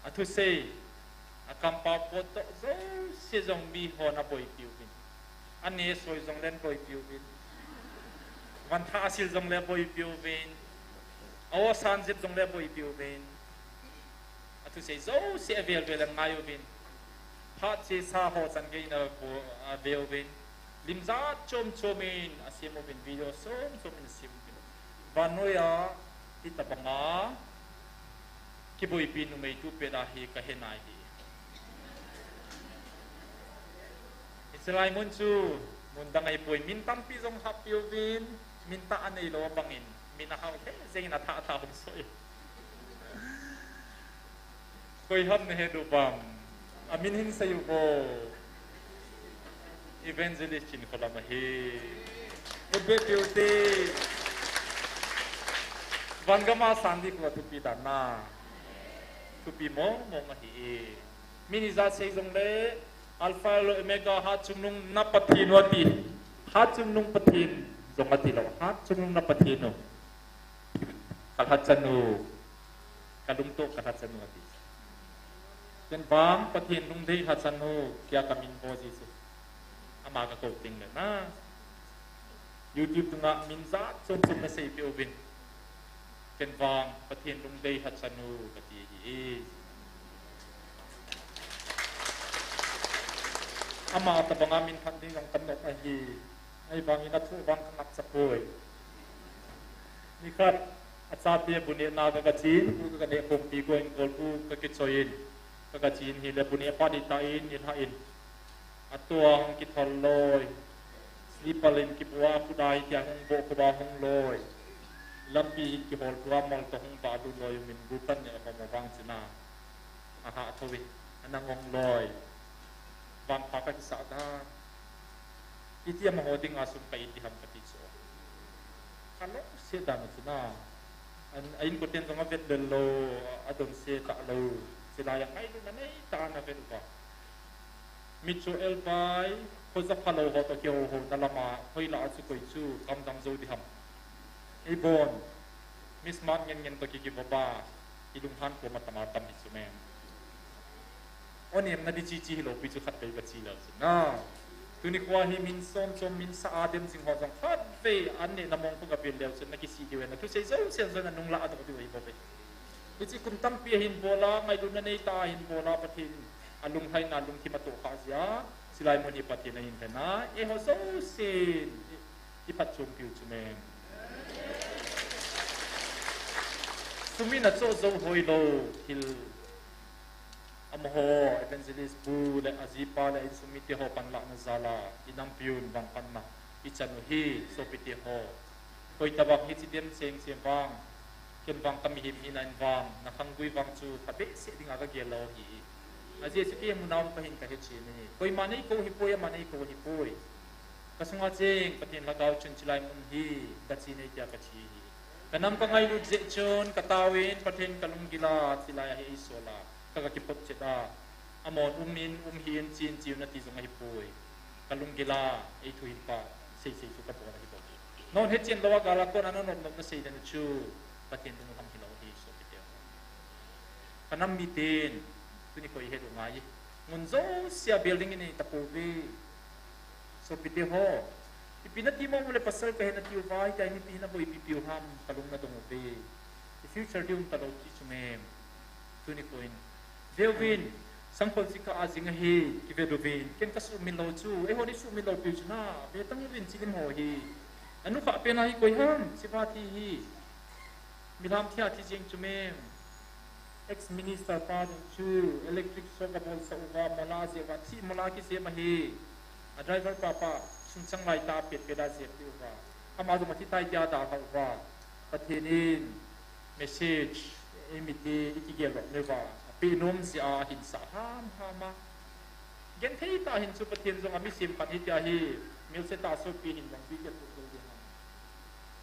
athusei, akampao potdoh jouse jong mihon aboipi uvin. Anesoi jongle aboipi uvin. Vantha asil jongle aboipi uvin. Aosan jep jongle aboipi uvin. Athusei jouse avel vel angai uvin. Phat chesa ho chan gei in ave uvin. Lim jat chom chom in asem uvin, video som som in asem uvin. Vannoi a hitabanga kiboipi numei tu pet a hi kahe nai hi. Chilai mun chu mun dang ahipoi, min tampi jong hap piuvin, min tah anei lou abangin, min ahao lheh jengin athah thah hung soi. Koi ham nahet uvem? Amin hin seiyu vo. Evangelist Chinkholam ahi. Khut beh piu hite. Van gam a sang ding khu athupi dan na. Thupi mong mong ahi. Min ijat sei jongle, Alpha le Omega, hatchungnung na Pathen u ati. Hatchungnung Pathen jong ati lou. Hatchungnung na Pathen u. Ka lhachan u. Ka lungtoh ka lhachan u ati. Ken vang Pathen lungdei lhachan u, tia ka min vo ji chu. Ama ka kou teng le na. YouTube tunga min jat chom chom na seipeh uvin. Ken vang Pathen lungdei lhachan u kati ahi. Ama tabanga min lhan ding jong kanop ahi. Ahivangin athu vang kangapcha poi. Nikhat, achate bu nehna ka, kachen, bu ka, kaneh khompi ko in kolbu kakichoi in. Ka, kachen hile bu neh pa ding tah in, nilhah in. Atua hung kithol loi. Slipper in kibua, khut a hi tia hung boh, khuba hung loi. Lampi hi kihol tua mol toh hung balut loi, min bu kan neh khom vang china. Aha, athouvin, ana ngong loi. Vangpha kakisah dan. Iti amaho dinga sum ka iti ham kati chu. Ka lungset dan u chu na. An, a inkoten jong avet lel lou, adonse talou. Chulai a ngailutna neitah in avet uva. Mit chu elbai, khoja phalou ho toh kihou houna lama, hoilah a chu koi chu, kam dang jou ding ham. Eibon, Miss Mat ngen ngen toh ki, kivop a, ilunghan kom atam atam hi chu mem. O nem na di chi chi hilou pi chu khatvei kachi leu chu na. Tuni khoa hi min som som min sa a dem jing ho jong khatvei an neh na mong khu kavel leu chu na kisih diu e na thusei jouse jong na nung lah a toh diu ahi bou ve. Hiche kum tampi ahin bol a, ngailutna neitah a ahin bol a, Pathen alunglhaina lungthim atoh kha jeh a, chulai mun hi Pathen ahin lhen a, eiho jousen i, iphatchompiu chu mem. Sum in achoh jou hoilou, thil Amaho, Evangelist pu le ajipa le insung mite ho panlahna jal a, inampiun vangphatna ichan u hi, sopite ho. Koi tabang hiche dem cheng cheng vang, ken vang kamihem hina in vang, na khanggui vang chu phabehseh dinga kagel lou hi. Ajeh chu kei muna um kahin kahe chen ahi. Koima neikou hipoi, ama neikou hipoi. Kasunga cheng Pathen lhagao chun chulai mun hi, kache nei tia kache hi. Kanam kangailut jeh chun, kataovin, Pathen kalunggil a, chulai a hi eisol a, ka, kakipot chet a. Amahon um in, um hih in, che in, che un ati jong ahipoi. Kalunggil a, eithuhilpa, seisei chu kabol ahi bou. Nahon hechen lou a gal a kona nanop nop nasei dan u chu, Pathen lunglham hilou ahi, sopite. Kanam miten, tuni koi het u ngai. Ngun jousea building inei tapouve. Sopite ho. Ipi nati mong ule pasal kahi nati uva, hitia hi mipi hina boipi piu ham, kalung nadong uve. I future diu um talou ti chu mem. Tuni koin. Veuvin, Sangkhol chika a jing ahi, kivet uvin. Ken kasuhmil lou chu, eihon isuhmil lou piu chu na, vetang uvin chilim ho hi. Anukhah pen a hi koi ham, Shiva thi hi. Milham thi a thi jeng chu mem. Ex-minister pa jong chu electric shock abolsah uva, mola jeh uva, thi mola kisem ahi. A driver pa pa, sungchang lai tah a pet pet a jep diu va. Ama jong athi tai tia dalha uva. Pathen in message, eimite, ikigel lou uva. Apeh nom jeh a ahinsah ham ham a. Genthei tah hin chu Pathen jong ami semphat hitia hi, melse tah sopi hin jong pi kel pu ding ham.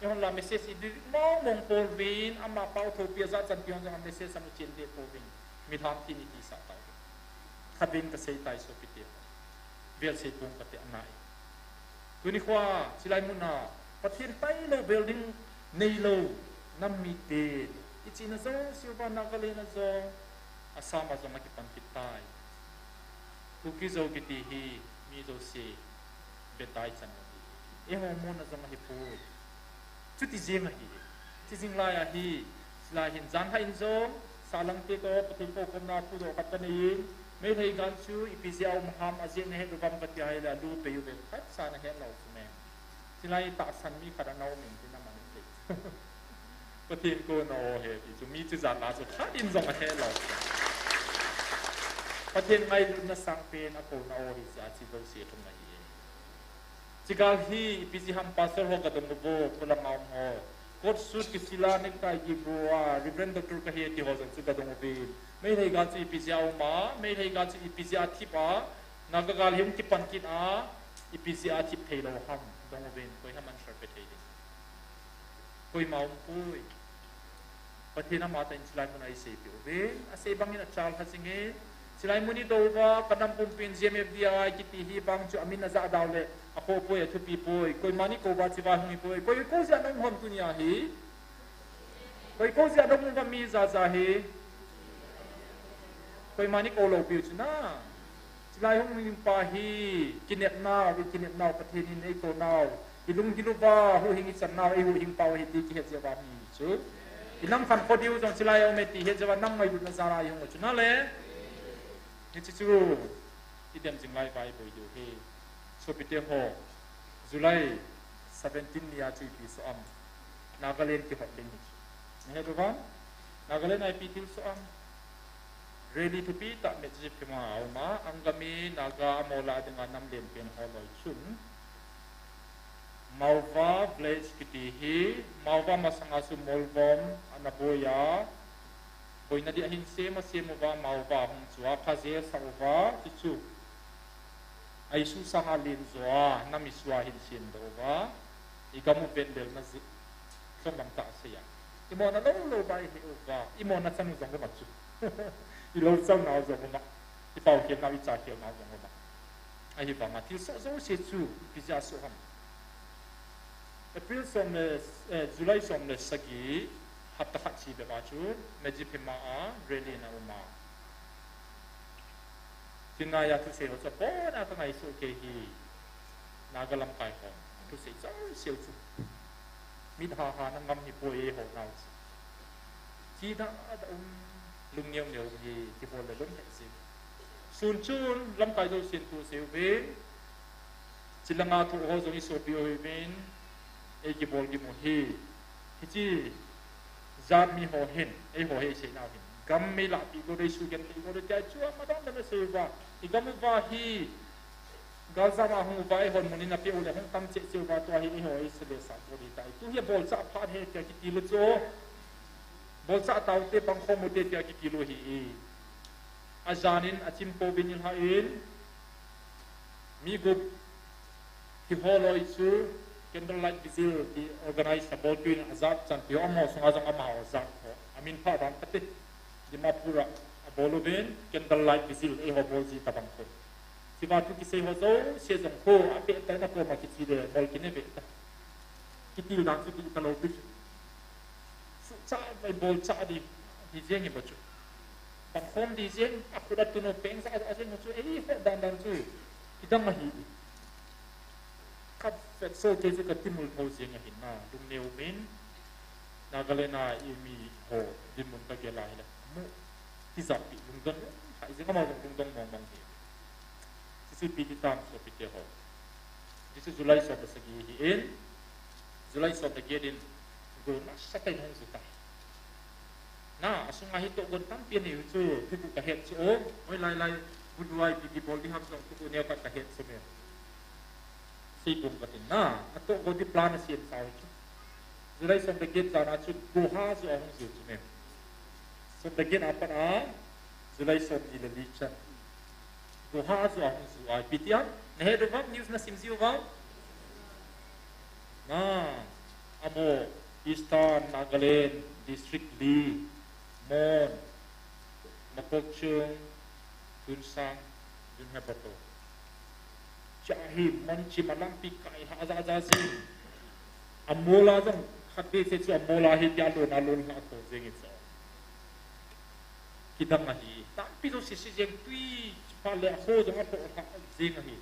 Eihon la message i delete mong mong pouvin, ama pao thopi a jachanpi hon jong a message amu chen deh pouvin. Milham thi ni tisah tau. Khatvei in kasei tai sopite. Velsei pong kate angai. Tuni khoa, chulai mun a, Pathen tailou building neilou, nam mite, ichena jouse uva Nagaland a jong, Assam a jong akipan kit tai. Kuki-Zo kiti hi, mi jouse, vetai chan ahi. Eiho mona jong ahipoi. Chuti jeng ahi. Chuti jeng lai ahi. Chulai hin janhi in jong, salang te ko, Pathen kou komna thudoh khat kanei in, Meitei gal chu ipi jeh a um ham ajeh nahet uvam kati ahile, alu pei uve, khatcha nahet lou chu mem. Chulai tahsan mi khat ana um in tin aman thei. Pathen kouna o ahi ti chu mi chu jat a chu khat in jong ahet lou. Pathen ngailutna sangpen akouna o ahi jeh a chu jouse lhung ahi. Hiche gal hi ipi jeh ham pastor ho kadong uvo, kholanga um ho. Coat suit kisila necktie kibu a, Reverend Doctor kahi ti ho jong chu kadong uvin. Meitei gal chu ipi jeh a um a, Meitei gal chu ipi jeh a thip a, Naga gal hi hung kipan kit a, ipi jeh a thip thei lou ham, dong uvin, koi ham answer pe thei ding. Koima um poi. Pathen ama tah in chulai mun a isei peh uve. Asei bangin achal kha jing e. Chulai mun idou uva, ka nam pumpin G M F D I kiti hi vang chu amin aja dau le, akhoh poi, athupi poi. Koima ni kou uva chiva hung hi poi. Koi kou jeh a na um ham tunia hi? Koi kou jeh a na um uva mi jaja hi? Koima ni kou lou piu chu na. Chulai hung hing pa hi, kinepnau, i kinepnau, Pathen in eitounau, i lunggil uva, huhhing i channau, ei huhhing pau ahi ti kihet jeh uva hi chu. I nam khankho diu jong chulai a um e ti het jeh uva, nam ngailutna jal a i hung u chu na le. Hiche chu, i dem jing lai uva i boi diu hi. Sopite ho, July seventeen ni a chu ipi soh am. Nagaland kihot ding hi chu. Na het uvam? Nagaland a ipi thil soh am. Rally thupi tah Medziphema a um a, Angami Naga Amol a dinga nam lenpen ho loi chun. Mauva village kiti hi, Mauva masanga chu Molvom ana boi a, boina dia hin sem a sem uva, Mauva hung chu a, kha jesa uva, chu chu. A issue sanga len jo a, nam issue a hin sem doh uva, i gam u vetlelna jeh, chomlam tah sei a. I mona lou lou uva, i he uva, i mona chan u jong uva chu. I lou chalna u jong uva, i pao khelna u, i cha khelna u jong uva. Ahivanga, thil soh jouse chu, ipi jeh a soh ham. April som le, eh, July som le sagi, hapta khat chi bep a chu, Medziphema a, rally na um a. Chunga a thusei ho chu apona ka ngaisuh kei hi. Naga lamkai hon. Thusei jouse u chu. Mit ha ha na ngam hi poi eiho nau chu. Chi da da um lung neo neo hi kibol le lung he si. Sun chun lamkai jousen thusei uve. Chulanga thoh ho jong i sopi u hi uvin, ei kibol kimu hi. Hiche jat mi ho hin, eiho hi i seinau hin. Gam mi lahpeh go dei, sugenthei go dei, tia chu ama dang dang a sei uva. I gam uva hi, galjam a hung uva, eihon mun in apeh u le hung tam cheh cheh uva, tua hi eiho hi i se le sa go dei tai. Tu hi abolchah phat ahi tia kitil u chu. Bolchah taute, pangkhom ute tia kitil u ahi. Ajan in achim pouvin i lhah in, mi gup kiho loi chu candlelight vigil ti organize abolpeh in ajat chan ti ho, amaho sunga jong amaho ajat ho. Amin pha dan kati. Dimapur a abol uvin candlelight vigil eiho bol ji tabang khu. Hiva thu kisei ho jouse jong khu apeh tai na koma kithi le mol kine ve ta. Kitil dan chu ti talou pi. Suhchah vai bolchah di, di jeng hi ba chu. Pangkhom di jeng, akhut a tun u peng sa a jeng chu, eiho dan dan chu. Kidang ahi. Ka vet so kei chu ka timul tho jeng ahi na, lungneo min. Nagaland a i mi ho, dinmun ka gel a hile. Mu, kijap pi, lungdong, hai jeng ama lungdong mong mong hi. Hichu ipi ti tam sopite ho. Hichu July som le sagi hi in, July som le get in, go nasatah in hung ju tai. Na, asunga hi tohgon tampi anei u chu, thuguh ka het chu o, oi lai lai, Buduai ipi ti bol di ham jong thuguh neo khat ka het chu me. Sei pum ka tin na, atohgon di plan asem sa u chu. July som le get jan a chu, Goa chu ahung ju chu me. Som le get a pat a, July som ni le li chan. Goa chu ahung ju a, ipi ti ham? Na het uvam, news na sim ji uvam? Na, amaho, Eastern Nagaland, District li, Mon, Mokokchung, Tuensang, Dunharboto. Chua hi Mon chim a lampi kai lha ja ja jing. Amol a jong khatvei se chu amol a hi tia lona lon lha tho jeng i chu. Kidang ahi. Tampi jouse se jeng tui pha le aho jong athoh lha jeng ahi.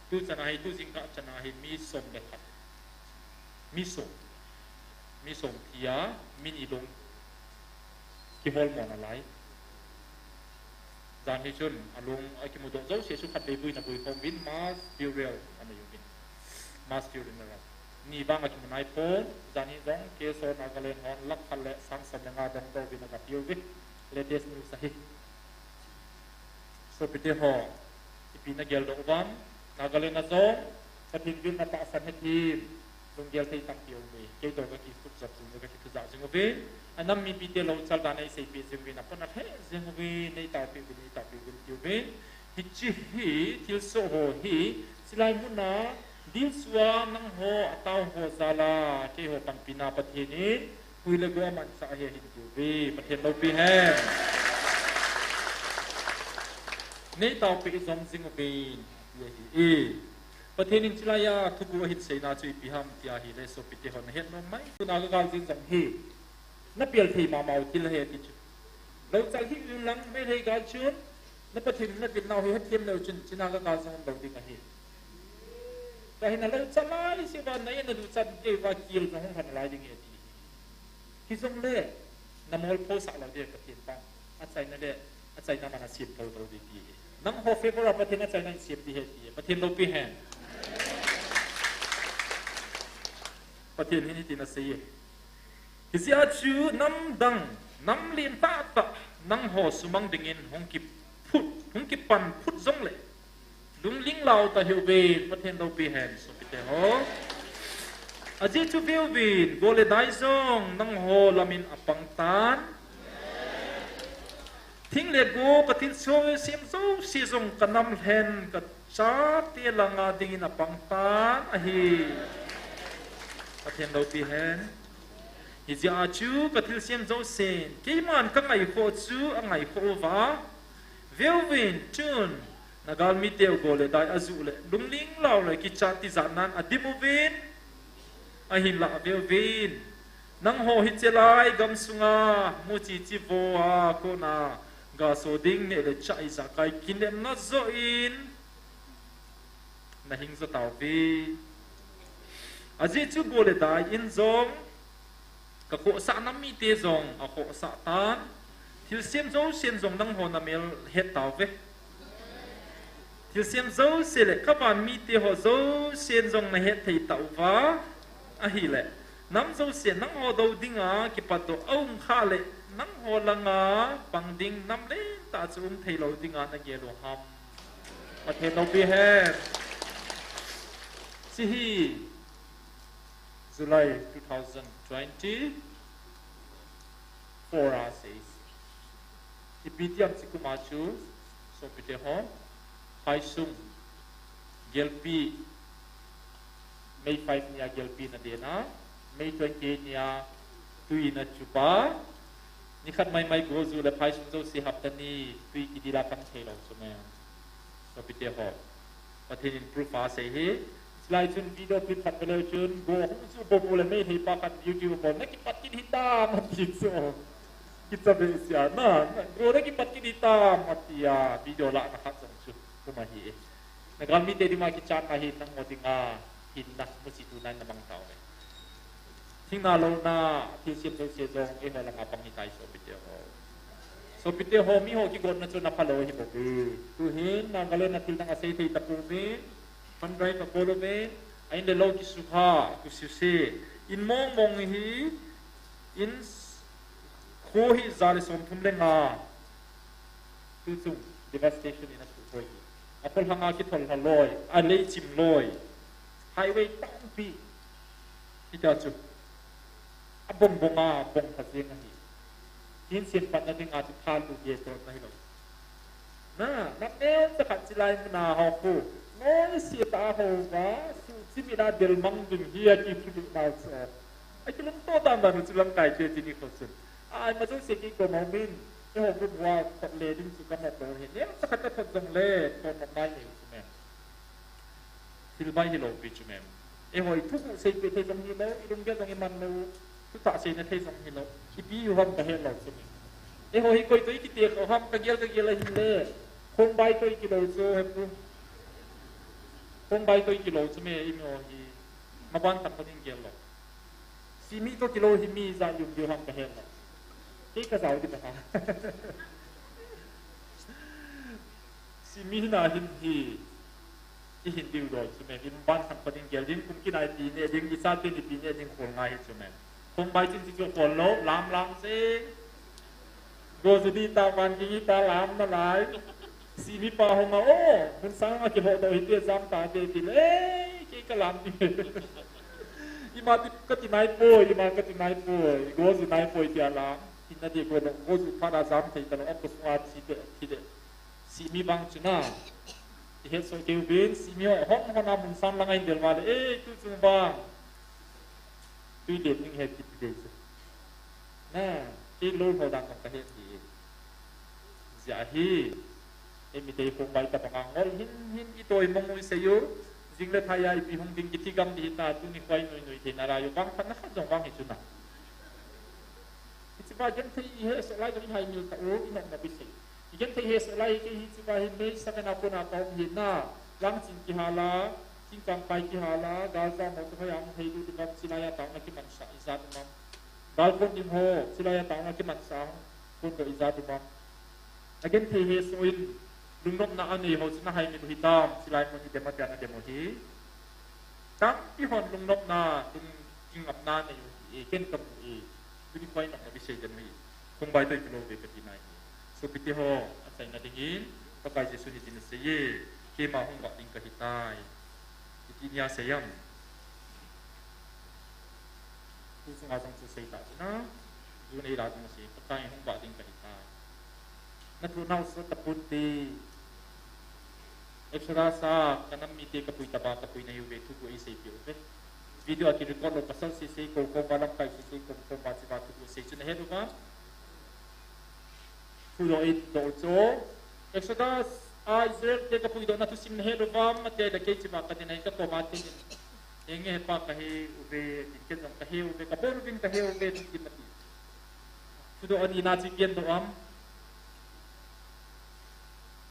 Tu chan a hi, tu jingkah chan a hi mi som le khat. Mi som. Mi som thi a, mi ni lung kihol mo nalai. Jan hi chun alung akimudoh jouse chu khatvei buina bui khom uvin mass burial anei uvin. Mass funeral. Ni vang akimu nai pon, jan hi jong K S O Nagaland hon lakh khat le sang som le nga dongdoh uvin aga pe uve. Latest news ahi. Sopite ho, ipi na geldoh uvam, Nagaland a jong, Pathen vilna tahsan hetthem, lunggel thei tampi aume. Kei toh kakikhup jap jing uve, kakithu jap jing uve. Anam mipite louchal dan eiseipeh jing uvin, apona lheh jing uvin, neitaopeh uvin, neitaopeh uvin tiuvin. Hiche hi, thilsoh ho hi, chulai muna, dilsua nangho, atao ho jal a, keiho panpina Pathen in, hui le gou amanchah ahi ahin tiuve, Pathen loupi hen. Neitaopeh jom jing uvin, ati ahi e. Pathen in chulai a thuguh ahin seina chu ipi ham tia ahile sopite ho nahet nom mai. Tuna kagal jing jong hi, napel thei mama u thil ahi ati chu. Louchal hih un lang, Meitei gal chun, na Pathen in navilnau hi hethem leu chun, chuna kagal jong umlou ding ahi. Tua hi nalouchal laiseuva, na-in naduchat keiva kil jong hung lhon nalai ding ahi ati. Hijongle, namolphosah lou ding Pathen pang. Achaina le, achaina man asem thouthou ding ti hi. Nangho favor a Pathen achaina asem ding ahi ti. Pathen loupi hen. Pathen hin hitin asei e. Hijeh a chu namdang, nam lentah tah, nangho sumang dingin hung kiphut, hung kipan phut jongle, lungling lau tahih uve, Pathen loupi hen, sopite ho. Ajeh chu veuvin, go le dai jong, nangho lamin apang tan. Thing le go kathilsem jouse jong kanam lhen kachate langa dingin apang tan ahi. Pathen loupi hen. Hijeh a chu kathilsem jousen, keiman kangaikhoh chu angaikhoh uva. Veuvin chun, nagalmite u go le dai ajuh le, lungling lau le kichat tijat nan adim uvin. Ahinlah veuvin. Nangho hiche lai gamsunga, muchi chivo a kona, gaso ding neh le chah ijakai kinemna joh in, nahing jo tauve. Ajeh chu go le dai in jong, kakhohsah nam mite jong akhohsah tan. Thilsem jousen jong nangho namel het tauve. Thilsem jouse le kavan mite ho jousen jong nahet thei tauva. Ahile, nam jousen nangho dou dinga kipatdoh aum khah le, nangho langa pang ding nam lentah chu um theilou dinga nagel u ham. Pathen loupi hen. Hiche hi July two thousand twenty-four a sei. Ipi ti ham chi kum a chu, sopite ho, phaisung, gelpi, May five nia gelpi nadena, May twenty-eight nia tui nachupa, nikhat maimai go ju le phaisung jouse hapta ni tui kidila pang theilou chu me. Sopite ho, Pathen in proof asei hi. Chulai chun video clip khat veleu chun, go hung ju bom u le Meitei pa khat YouTube bol, nakipat kit hitam ati chu. Kicha behseh a, na, na, go nakipat kit hitam atia, video lahna khat jong chu, kum ahi e. Nagalmite dinga kichatna hi, nangho dinga hinna, muchi tuna in namang tauve. Thingna louna, thilsem jouse jong, eiho langa pang hitai sopite ho. Sopite ho, miho kigotna chu naphalou ahi bouve. Tuhin, Nagaland a thildang asei thei tapouvin, fund drive abol uvin, a in le lou kisukha, kisuse, in mong mong hi, in kho hi ja le somthum le nga. Tuchung devastation in asuhkhoi hi. Akhol lhanga kithol lha loi, alei chim loi. Highway tampi. Hitia chu. Abong bonga, bong pha jeng ahi. Kin sempatna dinga chu phalu ge tonna hilou. Na, namneo cha khat chilai muna ho khu. Noise tah a houva, suhchimit a delmang ding hi akiphulut nau chu. Akilungto dan dan u chu lamkaite chini kho chun. Ai, ima jouse kikoma umin. Eiho group uva kot le ding chu kahet lou ahi. Neocha khat kathot jongle, kot nop nai nei u chu me. Thil vai hilou pi chu me. Eiho ithuguh seipeh thei jong hilou, ilunggel jong iman lou, thutah seina thei jong hilou. Ipi hiu ham kahet lou chu me. Eiho hi koi toh ikitep u ham kagel kagel ahile. Khongbai toh ikilou chu hepu. Khongbai toh ikilou chu me, eiho hi. Maban tam pa ding gel lou. Simi toh kilou hi mi ijat um diu ham kahet lou. Kei kajao ding ahi. Simi hina hin hi. Ihin diu lou chu me. Imaban tam pa ding gel ding, kum kinai ipi neh ding, ichate ipi neh ding khol ngai hi chu me. Khongbai chun chu khol lou, lam lam jeng. Go ju ding ta, van ging ta, lam nalai. Simi pa hung a, o, mun sang a kilhohdoh hite, jam tate tile, kei Kalam ni. Ima ti kati nai poi, ima kati nai poi, go ju nai poi tia lam. Hinna di go, go ju phat a jam thei talou, a ko sunga thi de, thi de. Simi bang chu na. I het so keu bin, simi ho, hon hon a mun san lang a in del vale, eh, tu chung bang. Tui de ning het ti de chu. Na, kei lou ho dan ka het ti. Zia hi, ei mi tei khong bai ta banga ngol hin hin i toi mong ui sei u. Jing le thai a ipi hung ding kiti gam di ta, tuni khoi nui nui thei na la yu bang khat na khat jong bang hi chu na. Hichi ba genthei i he so lai jong i hai mil ta u, i nok na bi sei. I genthei he so lai kei hichi ba hi mei sa ka na ko na ka um hi na. Lang ching ki ha la, ching kang pai ki ha la, gal za mo tu hoi am thei du tu bang chi lai a tang na ki man sa i za tu mam. Gal kon ding ho, silai a tang a kiman sang, kon do ija duma. Again, thei he so in, lungnopna a nei ho, chuna hai mi lu hi tam, silai mun hi dema pian a demo hi. Tampi hon lungnopna, lung kingapna nei u hi, e, ken ka mu e, tuni khoi nopna bi sei demo hi. Kong bai toi kilo ve ka ti nai hi. So pite ho, a chaina dingin, Pakai Jesu hi din a sei e, keima hung ba ding ka hi tai. Iti nia sei am. Tu sunga jong chu sei ta chu na. Ju nei la jong sei, Pakai hung ba ding ka hi ta. Na thu nau so ta put ti. Exodus a, ka nam mite ka pui ta ba, ka pui na hi u ve, thu ku ei sei pi u ve. Video a ki record lo pasal sei sei ko ko ba lam kai sei sei ko ko ba chi ba thu ku sei chu na he lu ba. Thu lo ei do chu. Exodus a Israel te ka pui do na thu sim na he lu ba, ma te da kei chi ba ka ti na ka ko ma te. Enge he pa ka he u ve, din ke jong ka he u ve, ka bol u vin ka he u ve, din ki mati. Thudoh ani na chi pian doh am.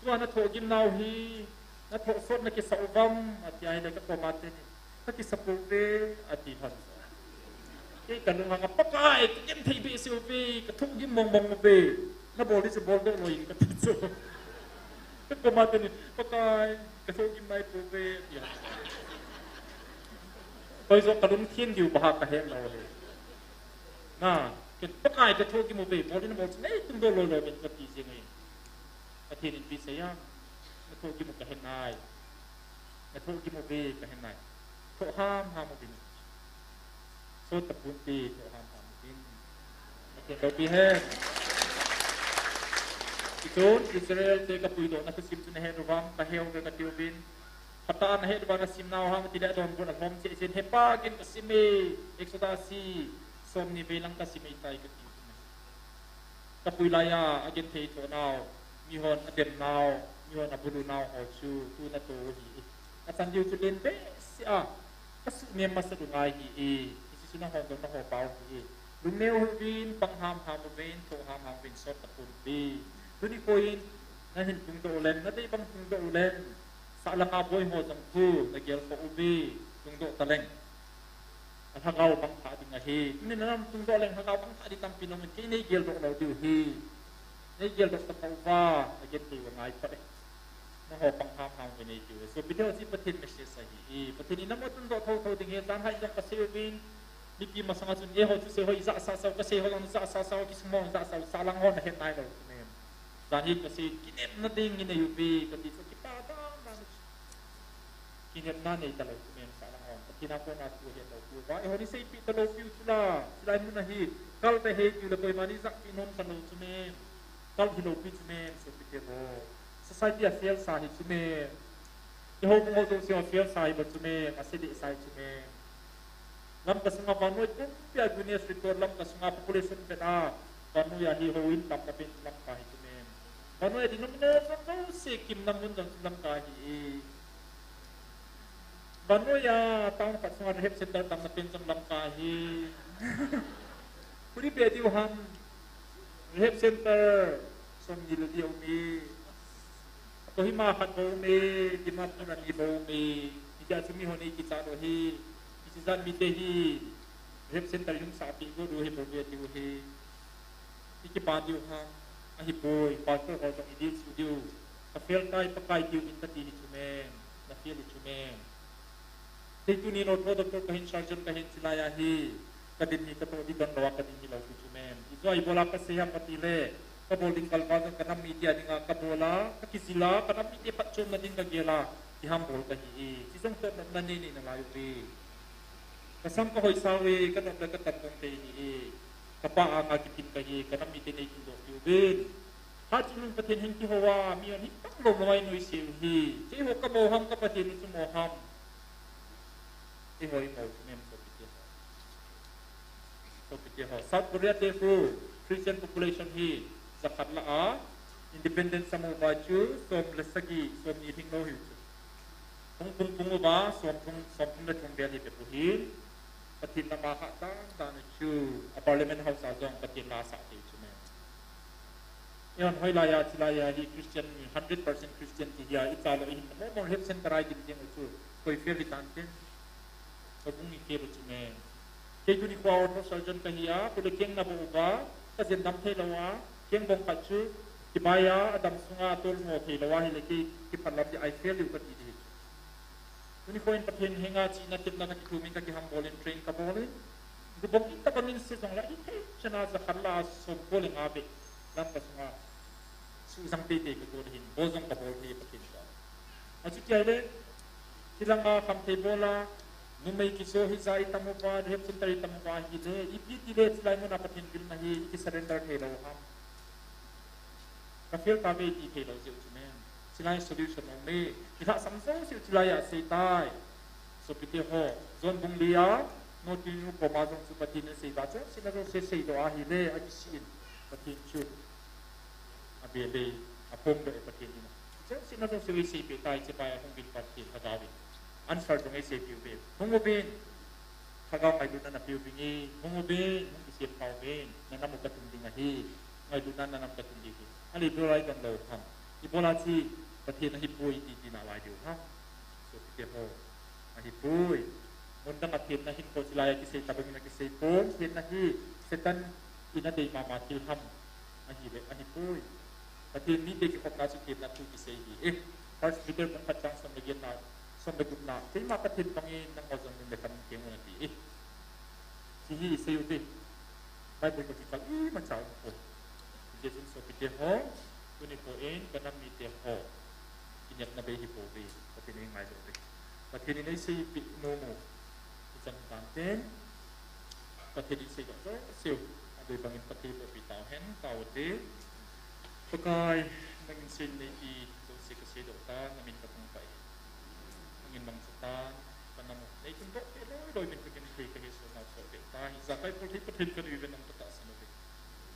Tua na thoh gim nau hi, na thoh sot na kisa u vam, ati ai le ka koma te ni. Ka kisa pu ve, ati han. Kei ka nung hanga Pakai, ka ken thei be se u ve, ka thoh gim mong mong u ve. Na bol di se bol doh lo in ka ti chu. Ka koma te ni, Pakai, ka thoh gim nai pu ve, ati han. Koi jo ka lung thin diu ba ha ka he lo he. Na, ken Pakai ka thoh gim u ve, bol in bol nei tung doh lo lo ben ka ti jeng e. Pathen in pi sei a, na thoh gim u ka he nai. Na thoh gim u ve ka he nai. Thoh ham ham u vin. So ta pun ti thoh ham ham u vin. Pathen lo pi hen. Itun Israel te ka pui do na ka sim tu na he ruvam ka he u ve ka ti u vin. Phatah a na het uva na sim nau ham ti le a donbut a lhom cheh cheh in, he pa, ken ka sim e, Exodus hi, som ni vei lang ka sim e tai ka ti. Ka pui lai a, a genthei thoh nau, mihon a dem nau, mihon a bulu nau ho chu, tu na to hi. A chan diu chu len behseh a, ka suhnem masa dungai hi e, hiche chu na hon dong na ho pau hi e. Lungneo hih uvin, pang ham ham uvin, thoh ham ham uvin, sot ta pun uvin. Tuni koi in, na hin tungdoh u leng, na dei bang tungdoh u leng. Sahlang a boi ho jong thu, na gel kha uve, tungdoh ta leng. A lhagao mangthah ding ahi. Tuni na nam tungdoh leng lhagao mangthah ding tampi na um in, kei nei geldoh lou diu hi. Nei geldoh ta kha uva, na gel kei uva ngai phat e. Na ho pang ham ham uve nei diu. So, video hi Pathen message ahi. I, Pathen in namo tungdoh tho tho ding hi, jan hai jong ka sei uvin. Mipi masanga chun, eiho thusei ho i jahsah sao, ka sei ho jong jahsah sao, kisumil jahsah sao, sahlang ho na het nai lou chu mem. Jan hi ka sei, kinepna ding in eiu ve, ka ti chu kipa dan dan. Kinepna nei ta lou chu mem, sahlang ho. Pathen a kona thu het lou chu. Va, eiho ni seipeh ta lou piu chu la. Chulai mun a hi, kal ta hei piu le koima ni jahpeh nom ta lou chu mem. Kal hi lou pi chu mem, sopite ho. Society a fail sa hi chu mem. Eiho bung ho jouse ho fail sa hi ba chu mem, a se deh sa hi chu mem. Lamka sunga vannoi pumpi a Guinness Record, Lamka sunga population vet a vannoi a hi houin tamna pen chu Lamka hi chu mem. Vannoi a denomination jouse kimna mun jong chu Lamka hi e. Vannoi a town khat sunga rehab center tamna pen jong Lamka hi. Huri be diu ham. Rehab center somni le li a um e. Kohima khat bou um e, Dimapur a ni bou um e, hitia chu mihon ei kichat u hi, hiche jat mite hi, rehab center hung sahpeh go diu hi bou ve tiu hi, i kipa diu ham, ahipoi, pastor ho jong i dil su diu, ka fail tai Pakai tiu in kati hi chu mem, na fail hi chu mem. Kei tuni no tho doctor kahin, surgeon kahin, chulai a hi, ka din hi ka toh di don lou a ka din hi lou chu mem. Ijeh a ibola ka sei ham kati le, ka bol ding kalval jong ka nam mite a dinga ka bol a, ka kijil a, ka nam mite phatchomna ding ka gel a. Kihambol kahi e, chijong toh nopna nei nei nalai uve. Kasam kahoisa uve, kanop le katan dong te hi e. Kapa anga kiphin kahi, kanam mite nei thumdoh piuvin. Khat chun Pathen hing kihou a, mi hon hi tang lou lou a inuisat u hi. Keiho kamo ham, ka Pathen u chu mo ham. Eiho imo chu mem sopite ho. Sopite ho. South Korea te khu Christian population hi jakhat lah a, independence amu uva chu som le sagi, somni lhing lou hiu chu. Hung pung pung uva, somthum, somthum le thum vel hi bep u hin, Pathen nama kha dan dan u chu, a Parliament House a jong Pathen la asah thei chu mem. Eiho hoilai a, chilai a hi Christian, hundred percent Christian ti hi a, icha lou ihin mo mo help center a idim jeng u chu, koi fail hi tan tin. Ka bung ni ke lo chu mem. Kei tuni khoa ortho surgeon kahi a, kule keng nabou uva, kajen dam thei lou a, keng bong khat chu, kibai a, adam sunga, atol mo thei lou a, hile kei, kiphat lam di I fail u kati di. Tuni khoin Pathen henga chihna tepna kakithumin kakihambol in train kabol in. Gubong in tabang in se jong la, hithei chana jakhat lah a somko le nga beh. Lamka sunga. Sujang teitei kagot hin, bol jong kabol thei Pathen ka. Achuti ahile, hilanga khamthei bol a, numei kiso hija itam uva, rehab center itam uva hile, ipi tile chilai muna Pathen vilna hi, iki surrender thei lou ham. Ka fail tave ti thei lou jeh u chu mem. Chilai solution um e. Kilhahsam jouse u chilai a sei tai. Sopite ho. John bung li a, Nicodemus koma jong chu Pathen in asei uva chu, sina jouse seidoh ahile, akisih in. Pathen chu abelei, aphongdoh e Pathen in. Jouse na jouse u eisei peh tai, hiche pai a hung uvin Pathen Lhagao in answer jong eisei peh uve. Hung uvin. Lhagao ngailutna napeh uvin, hung uvin, hung kisem pha uvin, nanam u katun ding ahi, ngailutna nanam katun ding ahi. Ahile ibola idon lou ham? Ibola chu Pathen ahipoi iti tina lai diu ham? Sopite ho, ahipoi. Mun dang a thenna hinkho chilai a kisei tabang in akisei pon, thenna hi Satan in adei mama thil ham? Ahile, ahipoi. Pathen mite kikhopna chu thenna thu kisei ahi e. First Peter bung khat chang som le getna, som le gupna, keima Pathen bangin nangho jong nunle khamin keng un ati e. Hiche hi isei ute. Bible kakikal imacha umpoi. Hijeh chun sopite ho, tuni khoin kanam mite ho, kinepna bei hipouve, Pathen in eingailu uve. Pathen in eiseipeh nomu ichan hitan ten, Pathen in seidoh jouseu, adei bangin Pathen in pohpeh tauhen, tao ute. Pakai, nangin sei neiti jouse kaseidoh tan, namin kathangvah e. Nangin mangcha tan, kanam u neithumdoh peh loi loi uvin, kagenthei kahetsohnau sohpeh tan, ijakai pulthei Pathen kanei uvin, nang katahsan uve.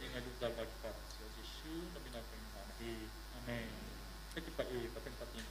Eingailut jalvai Kipapa Jesu, namin a kangaina ahi. Amen. Kakipah e, Pathen Pathen